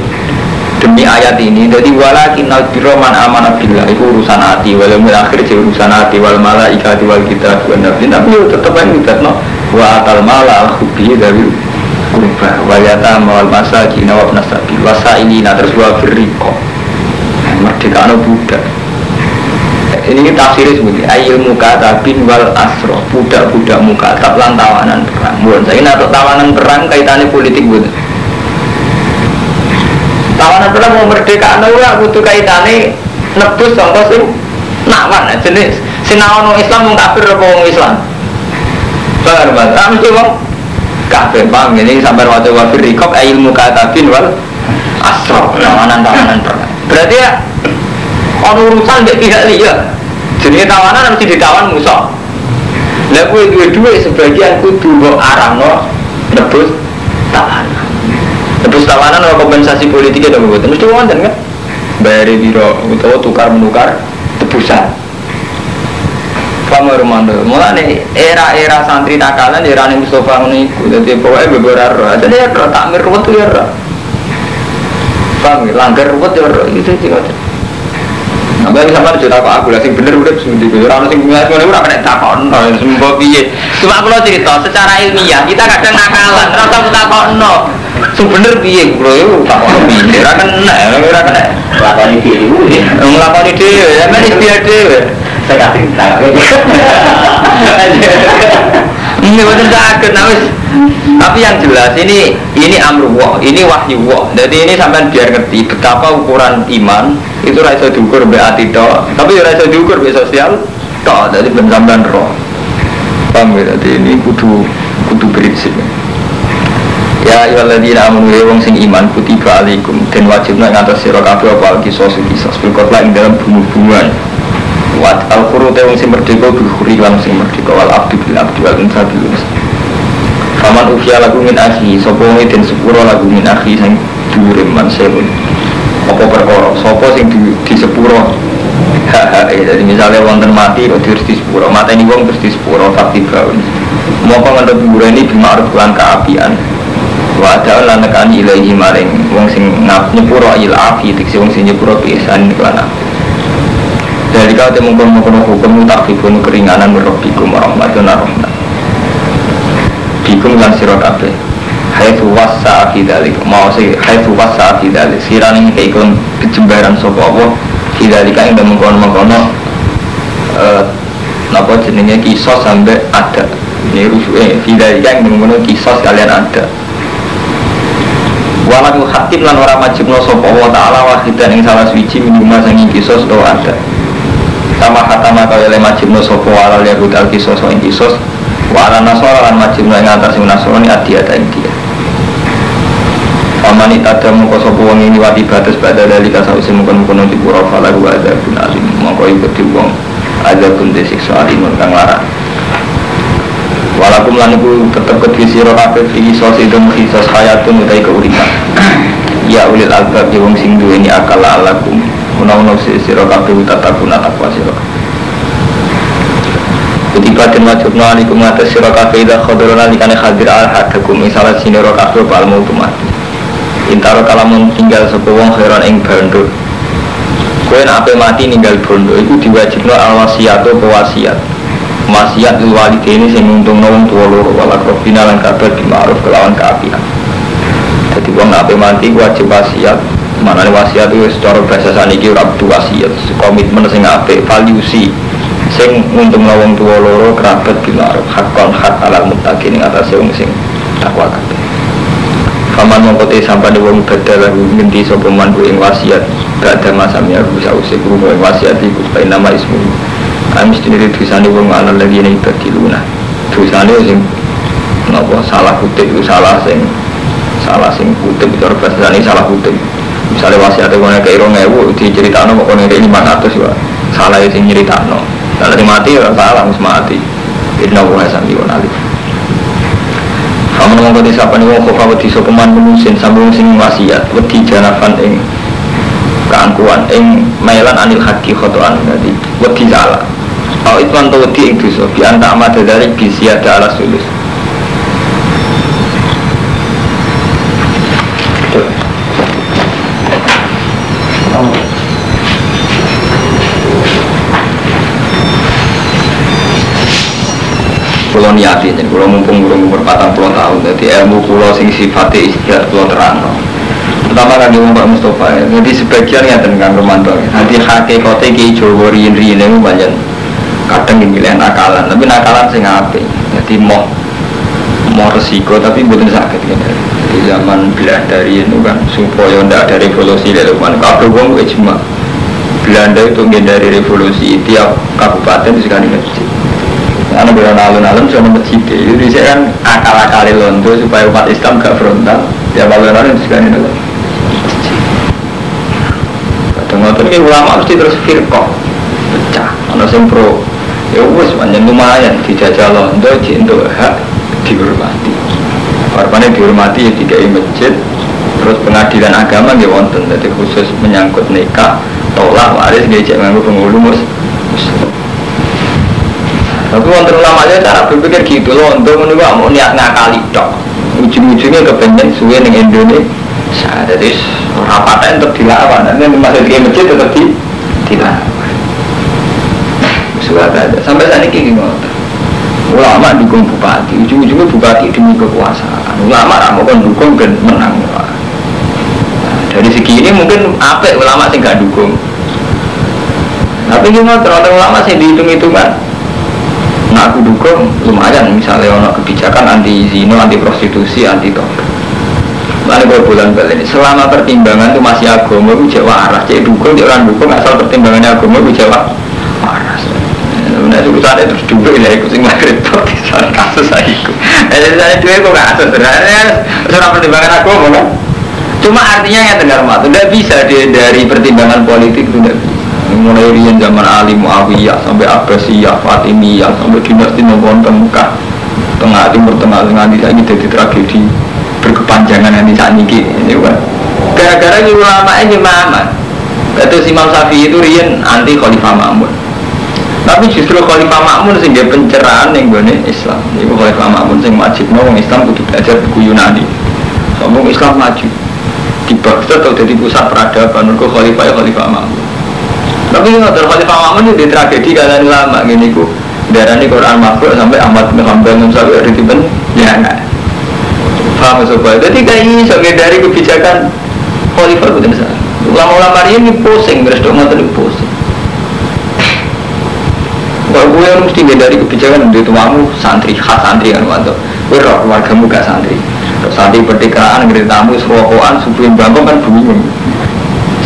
Demi ayat ini, jadi walakinnal birra man amana billah itu urusan hati, wal yaumil akhir jadi urusan hati, wal malaikati wal kitab wan nabi. Tapi yo tetep aja ngibatno wa atal mala al khubbi dari qurba wal yatama wal masakin wa ibnas sabil wasailina terus wa firriqo. Merdekano budak. Ini tafsirnya seperti ayil mukatabin wal asro, budak-budak mukatab lan tawanan perang. Bukan, saya nak tawanan perang kaitannya politik bukan. Tawanan perang mau merdekaan ora kudu kaitane nebus sangka sing nawan jenis sing nawan wong Islam wong kafir apa wong Islam. Bar bar, mesti wong kafir paham ini sampai waca wa fir riqab ayil mukatabin wal asro, tawanan-tawanan perang. Berarti ya ono urusan mbek pihak liya. Jenenge tawanan mesti ditawan musuh. Lah kowe duwe dhuwit sebagian kudu mbok arahno nebus tawanan. Nebus tawanan ora kompensasi politik ya mboten. Mesti wonten kan? Bayare piro utawa tukar menukar tebusan. Paham Romanto. Mulane era-era santri nakalan erane Mustofa ngono iku. Dadi pokoke beberapa ro. Dadi ya takmir ruwet ya ro. Paham langgar ruwet ya ro itu sih ngoten. Sampai sampean aja takok aku lah sing bener urip sing ndi ora ono sing ngono ora kena takokno sembah piye. Cuma kula cerita secara ilmiah kita kadang nakalan ora usah takokno. Sing bener piye kula yo takokno piye ora kena ora kena. Lakoni dhewe. Nglakoni dhewe sampean ikhtiar dhewe. Saya kasih tak. Ini betul sakit wis. Tapi yang jelas ini amrullah, ini wahyu Allah. Jadi ini sampean biar ngerti betapa ukuran iman itu ora iso diukur mbek ati tok, tapi ora iso diukur mbek sosial tok. Jadi ben sampean roh. Paham ya? Jadi ini kudu prinsip. Ya ayyuhalladzina amanu ya wong sing iman kutiba alaikum den wajibna ing atas sira kabeh apa kisos kisos bil qatl ing dalam bunuh-bunuhan. Wa al-khuru te wong sing merdeka bil khuri lan sing merdeka wal abdu bil abdi wal unsa bil unsa. Faman ufiya lagu min akhi sapa wong den sepuro lagu min akhi sing dhuwure man sewu. Apa perkara sapa sing di sepuro? Jadi misalnya wonten mati kok terus di sepuro, mateni wong terus di sepuro faktibaun. Moko ngentuk ngureni bil ma'ruf lan kaapian. Wa ada lan nekani ilahi maring wong sing nyepuro il afi tekse wong sing nyepuro pisan lan apik. Dari kau temu mengkono hukum takfifun keringanan merrobikum warahmatun rahmat. Bikum lan sira kabeh. Haitsu wasa fi dzalik. Mau sing haitsu wasa fi dzalik. Sirane keikon kejembaran sapa Allah fi dzalika ing mengkono-mengkono napa jenenge kisos sampai ada. Ini rusuke fi dzalika ing mengkono kisos kalian ada. Walau hatim lan ora wajibna sapa Allah taala wahidan ing salah suwiji minuma sing kisos utawa ada. Sama khatama kaya le majibno sapa walal yahud al kisos ing kisos wa ala nasara lan majibno ing atas sing nasrani adiyata ing dia. Pamani tada mongko sapa wong ing liwati batas badha dalika sawise mungkon-mungkon dipura falahu adzabun alim mongko iku di wong adzabun disiksa alimun kang larang. Walakum lan iku tetep kedhi sira kabeh fi kisos itu kisos hayatun utawi keuripan. Ya ulil albab ya wong sing duweni akal alakum menawa sira kabeh tatakuna takwa sira. Kutiba den wajibna alaikum atas sira kabeh idza khadara nalikane hadir al hadakum misalah sinira kabeh bal mautu mati. Intaro kalamun tinggal sapa wong khairan ing bondo. Kowe nek ape mati ninggal bondo iku diwajibna al wasiatu wasiat. Wasiat lil walidaini sing nguntungno wong tuwa loro wal aqrabina lan kabar bil ma'ruf kelawan kaapian. Dadi wong nek ape mati wajib wasiat. Manane wasiat itu secara bahasa saniki ora kudu wasiat, komitmen sing apik, valusi sing nguntungno wong tuwa loro kerabat bil ma'ruf, hakon hak alal muttaqin ing atase wong sing takwa kabeh. Faman mongko te sampane wong badal ngendi sapa man ing wasiat badha masamya sause krungu ing wasiat iku nama ismu. Kami sendiri dosane wong alal lagi ning badiluna. Dosane sing napa salah kutip iku salah sing kutip cara bahasane salah kutip. Misalnya wasiatnya kono kei 2000 diceritakno kok kono kei 500 wae. Salah sing nyeritakno. Lah nek mati ya salah wis mati. Inna wa samiun alim. Faman mongko disapane wong khofa wedi sapa man menusin sambung sing wasiat wedi janafan ing keangkuhan ing mailan anil haqqi khotoan dadi wedi salah. Au itwan to wedi ing dosa bi anta amad dari bisiada ala sulus. Kulo niati, jadi kulo mumpung urung umur 40 tahun, jadi ilmu kulo sing sifate istihad kulo terangno. Terutama kaki Pak Mustafa ya. Jadi sebagian ya tentang Romanto. Nanti hakikate ki Jawa riyen-riyen niku pancen kadang milih nakalan, tapi nakalan sing apik. Jadi mau resiko tapi mboten saged ngene. Di zaman Belanda itu kan supaya ndak ada revolusi lha kan kabeh wong ijma. Belanda itu menghindari revolusi tiap kabupaten sekali masjid. Ana alun-alun sono masjid. Itu dhisik kan akal-akale londo supaya umat Islam gak frontal. Tiap alun-alun sekali masjid. Kadang ngoten iki ulama mesti terus firqah pecah. Ana sing pro ya wis pancen lumayan dijajah londo jek entuk hak dihormati. Warpane dihormati ya dikai masjid, terus pengadilan agama nggih wonten, dadi khusus menyangkut nikah, tolak waris nggih cek nganggo penghulu muslim. Tapi wonten ulamanya cara berpikir gitu loh, untuk ngono iku mau niat ngakali tok. Ujung-ujungnya kepengen suwe ning Indonesia. Jadi ora paten tetep dilawan, nek masuk ke masjid tetep dilawan. Suara sampai saat ini ngoten. Ulama dukung bupati, ujung-ujungnya bupati demi kekuasaan. Ulama ra mau kon dukung ben menang. Nah, dari segi ini mungkin apik ulama sing gak dukung. Tapi gimana ternyata ulama sing dihitung-hitungan. Nah aku dukung lumayan misalnya ono kebijakan anti zina, anti prostitusi, anti tobek. Lalu gue bulan balik ini, selama pertimbangan itu masih agama itu cek waras, cek dukung, cek orang dukung asal pertimbangannya agama itu cek waras. Nah, urusannya terus duit lah, ikut sing repot soal kasus aku. Nah, duit kok kasus, sebenarnya soal pertimbangan agama kan. Cuma artinya yang dengar mat, tidak bisa dari pertimbangan politik itu tidak bisa. Mulai riyen zaman Ali Muawiyah sampai Abbasiyah, Fatimiyah, sampai dinasti Nopon Mekah, Tengah Timur Tengah nganti saiki dadi tragedi berkepanjangan nanti saat niki ini kan. Gara-gara ulama ini Imam. Terus Imam Syafi'i itu riyen anti Khalifah Ma'mun. Tapi justru Khalifah Ma'mun sing gawe pencerahan ning gone Islam. Iku Khalifah Ma'mun sing wajibno wong Islam kudu belajar buku Yunani. Sombong Islam maju. Di Baghdad atau jadi pusat peradaban mergo Khalifah Khalifah Ma'mun. Tapi ngoten Khalifah Ma'mun itu tragedi kalian ulama ngene iku. Darani Quran makhluk sampai Ahmad bin Hanbal sampai ditipen ya enggak. Paham sobat. Jadi kayak iso dari kebijakan Khalifah boten salah. Ulama-ulama ini pusing, terus dok ngoten pusing. Kalau gue mesti dari kebijakan dari tuamu santri, khas santri kan wanto. Gue roh keluargamu gak santri. Santri pertikaan, ngerti tamu, serokokan, subuhin bangkong kan bingung.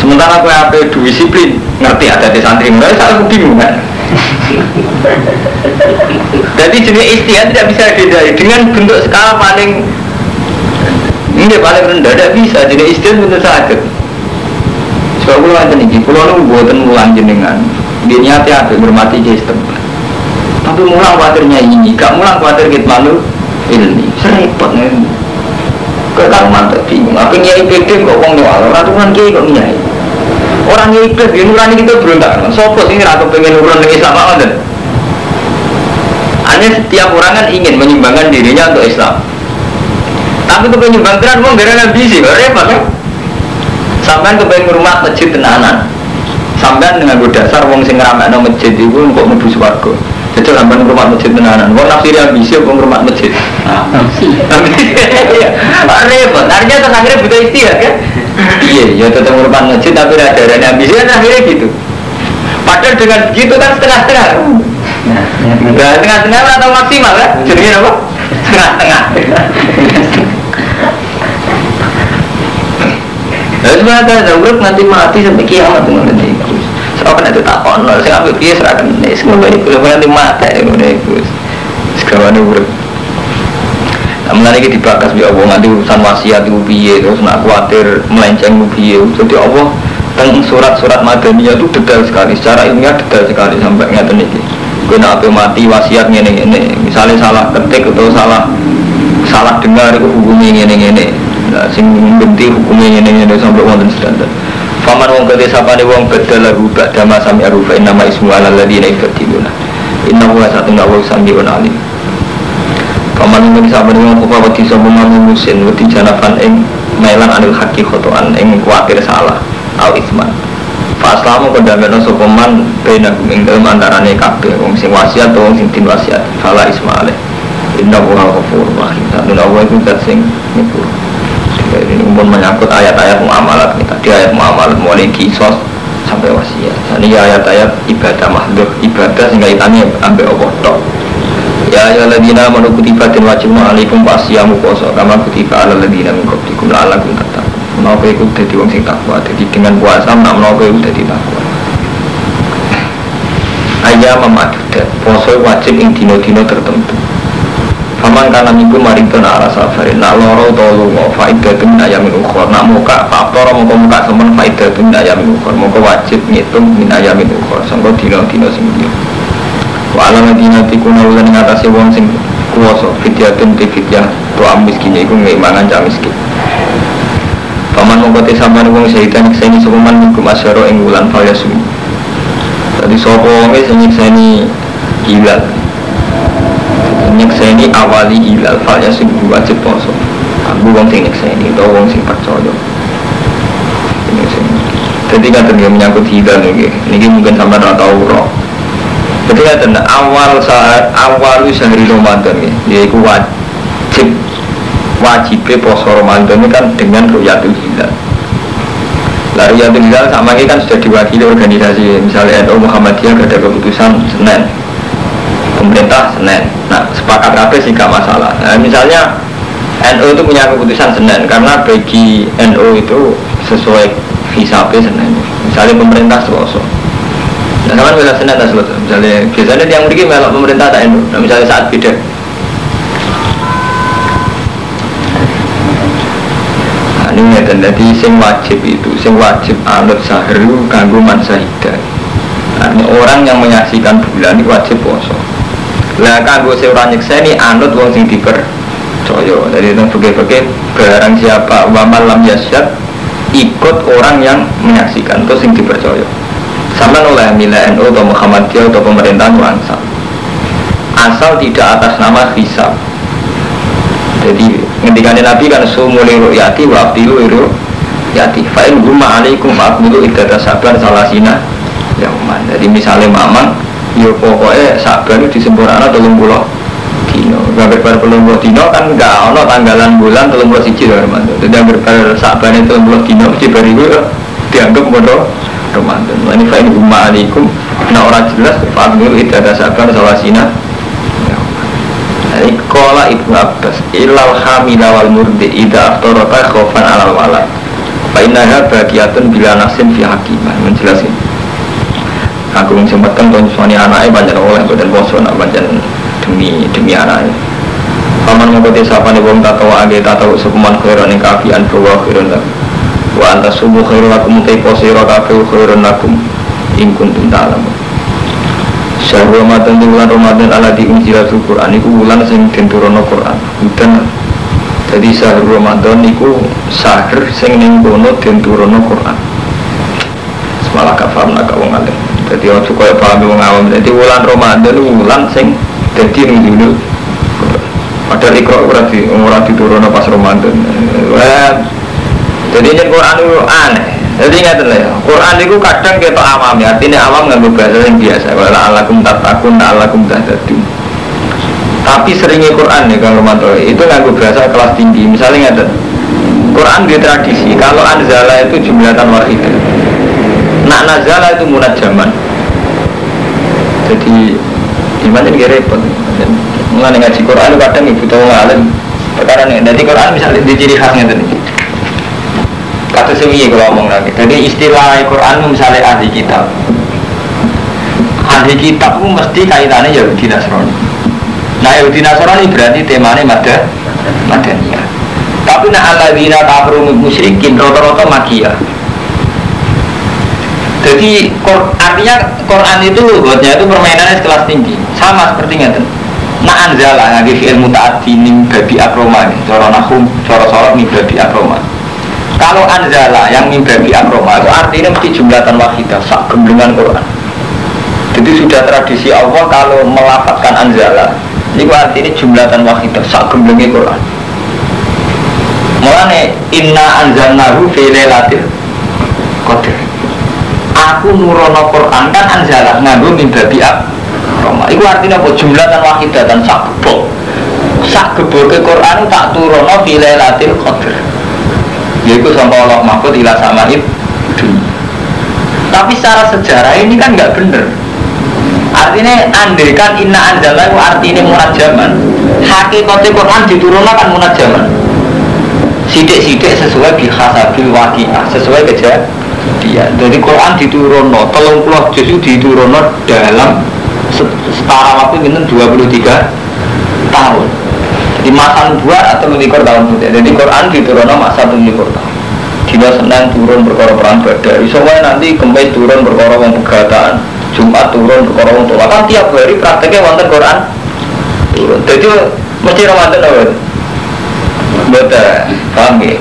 Sementara gue apa disiplin, ngerti ada di santri, mereka selalu bingung kan. Jadi jenis istihad tidak bisa dihindari dengan bentuk skala paling ini paling rendah tidak bisa. Jenis istihad bentuk sakit. Sebab gue lanjut nih, pulau nu buatan mulang jenengan. Dia niatnya apa hormati kiai setempat. Tapi mulang khawatirnya ini, gak mulang khawatir kita malu ilmi. Serepot nih. Kalau mantep bingung. Apa nyai PD kok wong nyoal? Orang tuan kiai kok nyai. Orang nyai PD, nurani kita berontak. Sopo sih nggak pengen urun dengan Islam apa dan? Hanya setiap orang kan ingin menyumbangkan dirinya untuk Islam. Tapi kepengen nyumbangkan, wong gara ambisi, repot kan? Sampean kepengen ngurmat masjid tenanan. Sampean dengan dasar wong sing ngramekno masjid iku kok mlebu swarga. Jajal sampean ngurmat masjid tenanan. Wong nafsiri ambisi apa ngurmat masjid? Ambisi. Iya. Repot. Artinya terus akhirnya butuh istihad kan? Iya, ya tetep ngurmat masjid tapi ada darane ambisi kan akhirnya gitu. Padahal dengan begitu kan setengah-setengah. Nah, setengah-setengah atau maksimal kan? Jenenge apa? Setengah-setengah. Lalu sebenarnya ada urip nanti mati sampai kiamat ngono niku. Soale nek ditakon, sing apik piye ora kene, sing ngono iku nanti mati ngono iku. Segawane urip. Mulane iki dibakas bi Allah nganti urusan wasiat iku piye, terus nak kuwatir melenceng piye. Jadi Allah teng surat-surat Madaniyah itu detail sekali, secara ilmiah detail sekali sampai ngaten iki. Kowe nek ape mati wasiat ngene-ngene, misalnya salah ketik atau salah dengar iku hukume ngene-ngene. Nah, sing benti hukumnya ngene-ngene sampai wonten sedanten. Faman wong kete sapane wong badalahu ba'da ma sami'a fa inna ma ismu 'alal ladzina yubadiluna. Innahu la satuna wa sami'un alim. Faman wong sapane wong kok wedi sapa manusin wedi janafan ing mailan anil haqqi khotoan ing kuwatir salah au isman. Fa aslamu kodameno sapa man bainahum ing dalem antarane kabeh wong sing wasiat wong sing din wasiat fala isma alaih. Innahu ghafurur rahim. Satuna wa iku zat sing nyepuro. Ini pun menyangkut ayat-ayat muamalat. Tadi ayat muamalat mulai kisos sampai wasiat. Ini ayat-ayat ibadah mahdhur, ibadah sehingga itane ambek Allah tok. Ya ayyuhalladzina amanu kutiba den wajibna alaikum wasyamu puasa kama kutiba alal ladzina min qablikum la'allakum tattaqun. Menawa iku dadi wong sing takwa. Dadi dengan puasa menawa iku dadi takwa. Ayyam ma'dudat, puasa wajib ing dina-dina tertentu. Faman kana minkum maridun ala safarin, nak loro utawa lunga faidatun min ayamin ukhra, nak muka faktor mongko muka semen faidatun min ayamin ukhra, mongko wajib ngitung min ayamin ukhra sangka dina-dina sing liya. Wa ala madinati kuna ulan ngatasi wong sing kuwasa fidyatun te fidyah tu'am miskin iku ngimangan cah miskin. Paman mongko te sampeyan wong syahidan nyekseni sapa man minkum asyara ing wulan falyasum. Dadi sapa wonge sing nyekseni hilal, nyekseni awali hilal falyasum wajib poso. Kanggo wong sing nyekseni utawa wong sing percaya. Jadi ngaten nggih menyangkut hilal niki. Niki mungkin sampeyan ora tau ora. Jadi ngaten awal saat awal sahri Ramadan nggih, yaiku wajib wajibe poso Ramadan ini kan dengan ru'yatul hilal. Lah ru'yatul hilal sama ini kan sudah diwakili organisasi, misalnya NU Muhammadiyah ada keputusan Senin, pemerintah Senin. Nah sepakat kabeh sih gak masalah. Nah, misalnya NU itu punya keputusan Senin karena bagi NU itu sesuai hisabe Senin. Misalnya pemerintah Selasa. Nah, sama misalnya Senin atau Selasa. Misalnya biasanya yang mriki melok pemerintah tak NU. Nah, misalnya saat beda. Nah, ini ngeten, dadi sing wajib itu, sing wajib anut sahru kanggo man sahida. Artinya orang yang menyaksikan bulan itu wajib puasa. Lah kanggo sing ora nyekseni anut wong sing dipercaya. Jadi teng fikih-fikih barang siapa waman lam yasyad ikut orang yang menyaksikan terus sing dipercaya. Sama oleh milih NU atau Muhammadiyah atau pemerintahan wangsa. Asal tidak atas nama hisab. Jadi ngendikane Nabi kan sumuli ru'yati wa abdilu ru'yati. Fa in gumma alaikum fa akmilu iddata saban salasina yauman. Jadi misalnya mamang ya pokoknya Saban itu disempurna 30 dino. Hampir bar 30 dino kan enggak ono tanggalan bulan 31 lho Ramadan. Jadi hampir bar Saban 30 dino mesti bar iku dianggap bodoh Ramadan. Ini fa in gumma alaikum nah ora jelas fa akmilu iddata saban salasina. Jadi qala Ibnu Abbas ilal hamila wal murdi idza aftarata khaufan alal walad fa innaha baqiyatun bila nafsin fi hakimah. Menjelaskan aku sempatkan tahun suami anaknya banyak oleh badan poso nak banyak demi anaknya. Paman mengikuti sapa nih wong tatawa age tatawa sukuman khairan ing kafian bahwa khairan lakum wa anta subuh khairun lakum te posira kabeh khairun lakum ing kuntum ta'lamun. Syahrul Ramadan di bulan Ramadan alladzi unzila fil Qur'an iku bulan sing den turunno Qur'an. Hudan. Jadi syahrul Ramadan iku syahr sing ning kono den turunno Qur'an. Semalah kafam nak wong alim. Jadi aja koyo paham wong awam. Jadi wulan Ramadan wulan sing dadi nunjukno. Padahal Iqra ora diturunno pas Ramadan. Jadi yen Quran itu aneh. Jadi ngaten lho ya. Quran itu kadang ketok awam ya. Artinya awam nganggo bahasa yang biasa. Wa la'allakum tattaqun, la'allakum tahtadun. Tapi seringnya Quran ya Kang Romanto itu nganggo bahasa kelas tinggi. Misalnya ngaten. Quran di tradisi kalau anzala itu jumlatan wahidah. Nak nazala itu munajaman. Jadi gimana ini repot. Mulane ngaji Quran kadang ibu tau ngalim. Perkara nih, jadi Quran misalnya di ciri khasnya tadi. Kata semi kalau ngomong lagi. Jadi istilah Quran misalnya ahli kitab. Ahli kitab itu mesti kaitannya Yahudi Nasrani. Nah Yahudi Nasrani berarti temanya Madaniyah. Tapi nak alladzina kafaru musyrikin rata-rata Makkiyah. Jadi artinya Quran itu lugotnya itu permainannya kelas tinggi. Sama seperti ngeten. Nah anzala ngangge fi'il muta'addi ning babi akroma, cara nahum, cara sorot ning babi akroma. Kalau anzala yang min babi akroma itu artinya mesti jumlatan wahidah, sak gemblengan Quran. Jadi sudah tradisi Allah kalau melafatkan anzala itu artinya jumlatan wahidah, sak gemblenge Quran. Mulane inna anzalnahu fi lailatul qadr. Aku nurono Quran kan anzala nganggo min babi akroma. Iku artinya apa? Jumlatan wahidatan sak gebok. Sak geboke Quran tak turono fi lailatul qadr. Yaiku sampai Allah Mahfud ila samaid dunya. Tapi secara sejarah ini kan nggak bener. Artinya andekan inna anzalna itu artinya munajaman. Hakikate Quran diturunkan kan munajaman. Sidik-sidik sesuai bihasabil waqiah, sesuai kejadian. Jadi Quran diturunno 30 juz diturunno dalam setara waktu minten 23 tahun. Di masa nubuwah atau 24 tahun. Jadi Quran diturunno masa 24 tahun. Dina Senin turun perkara perang Badar. Iso wae nanti Kamis turun perkara wong pegatan, Jumat turun perkara wong tolak. Kan tiap hari prakteknya wonten Quran turun. Jadi mesti Ramadan apa? Mboten. Paham nggih?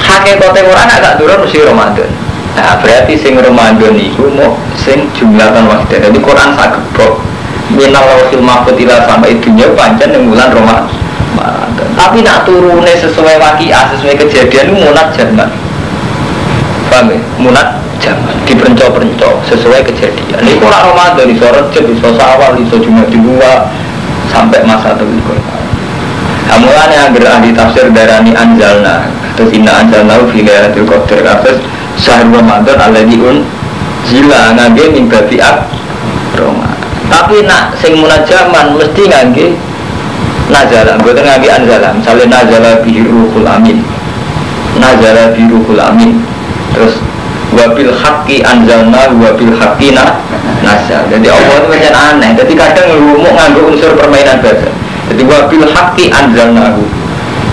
Hakikate Quran agak turun mesti Ramadan. Nah, berarti sing Ramadan iku mau sing jumlatan wahidah. Jadi Quran sak gebok minal lauhil mahfud ila sampai dunya pancen ning wulan Ramadan. Tapi nak turune sesuai waqiah, sesuai kejadian itu munajjaman. Paham ya? Munajjaman, diperenco-perenco sesuai kejadian. Ini ora Ramadan iso Rejab, iso Syawal, iso Jumat dua sampai masa telulikur. Nah, mulane anggere ahli tafsir darani anzalna, terus inna anzalna fi lailatul qadar kados syahr Ramadan alladzi unzila ngangge min babi Roma. Tapi nak sing munajaman mesti ngangge nazala, mboten ngangge anzala. Misale nazala bihi ruhul amin. Nazala bihi ruhul amin. Terus wabil haqqi anzalna wabil haqqi nazal. Jadi Allah itu macam aneh. Jadi kadang ngrumuk nganggo unsur permainan bahasa. Jadi wabil haqqi anzalnahu.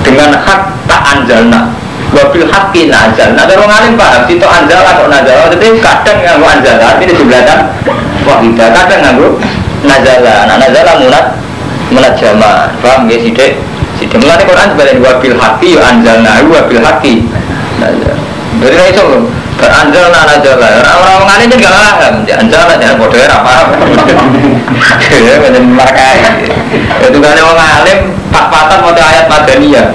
Dengan hak tak anzalna. Wabil haqqi nazalna. Nah, orang alim paham situ anzala kok nazala. Jadi kadang nganggo anzala artinya jumlatan wahidah, kadang nganggo nazala. Nah, nazala munajjaman. Paham nggih sithik? Sithik mulane Quran sebagian wabil haqqi ya anzalna wabil haqqi nazal. Jadi ra iso lho. Anzalna nazala. Orang-orang alim kan gak paham. Anzalna jangan padha ora paham. Ya macam markai. Itu kan wong alim pas-pasan maca ayat Madaniyah.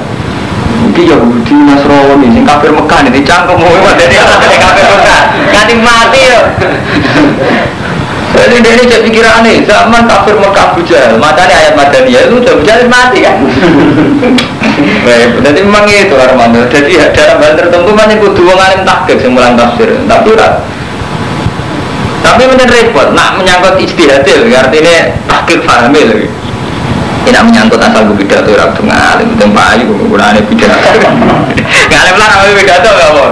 Iki Yahudi Nasrani sing kafir Mekah iki cangkem kowe Madaniyah kafir Mekah. Nganti mati yo. Jadi dia ini jadi pikirane zaman kafir Mekah Abu Jahal, macane ayat Madaniyah itu Abu Jahal mati kan. Baik, jadi memang itu Armando. Jadi dalam hal tertentu masih kudu wong alim tahqiq sing mulang tafsir. Tapi ora. Tapi menyen repot, nak menyangkut ijtihad lho, artinya tahqiq fahmi lho. Ini nak menyangkut asal gue pidato ora kudu ngalim, penting payu ukurane pidato. Ngalim lah ora pidato gak apa.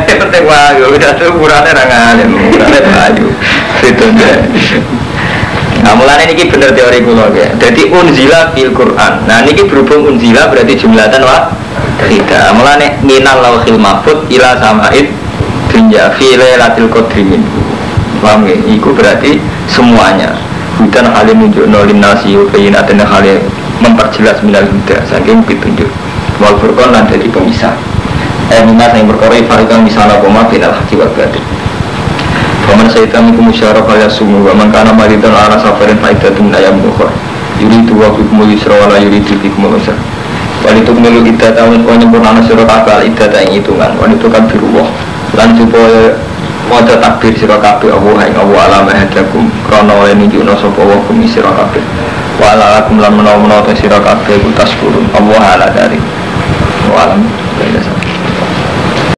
Penting wae, pidato ukurane ra ngalim, ukurane payu. Itu deh. Nah, mulane niki bener teori kula ya. Dadi unzila fil Quran. Nah niki berhubung unzila berarti jumlatan wa tidak. Mulane minal lauhil mahfud ila samaid dunya fi lailatul qadri minhu. Paham nggih? Iku berarti semuanya. Hudan halim nunjukno linnasi wa bayyinatin halim memperjelas minal huda saking pitunjuk. Wal furqan lan dadi pemisah. Minas yang perkara ifarikan misalnya koma binal haqqi wal batil. Waman syaitan iku musyaraf al yasumu wa man kana maridan ala safarin faidatun ayam ukhra yuridu wa bikumul yusra wa la yuridu bikumul usra. Walitukmilu iddata wa nyempurnana sira kabeh iddata ing hitungan walitukabbiru wa lan supaya maca takbir sira kabeh Allah ing Allah alama hadakum krana oleh nunjukna sapa wa kum sira kabeh wa ala lakum lan menawa-menawa sira kabeh iku taskurun Allah ala dari wa alam.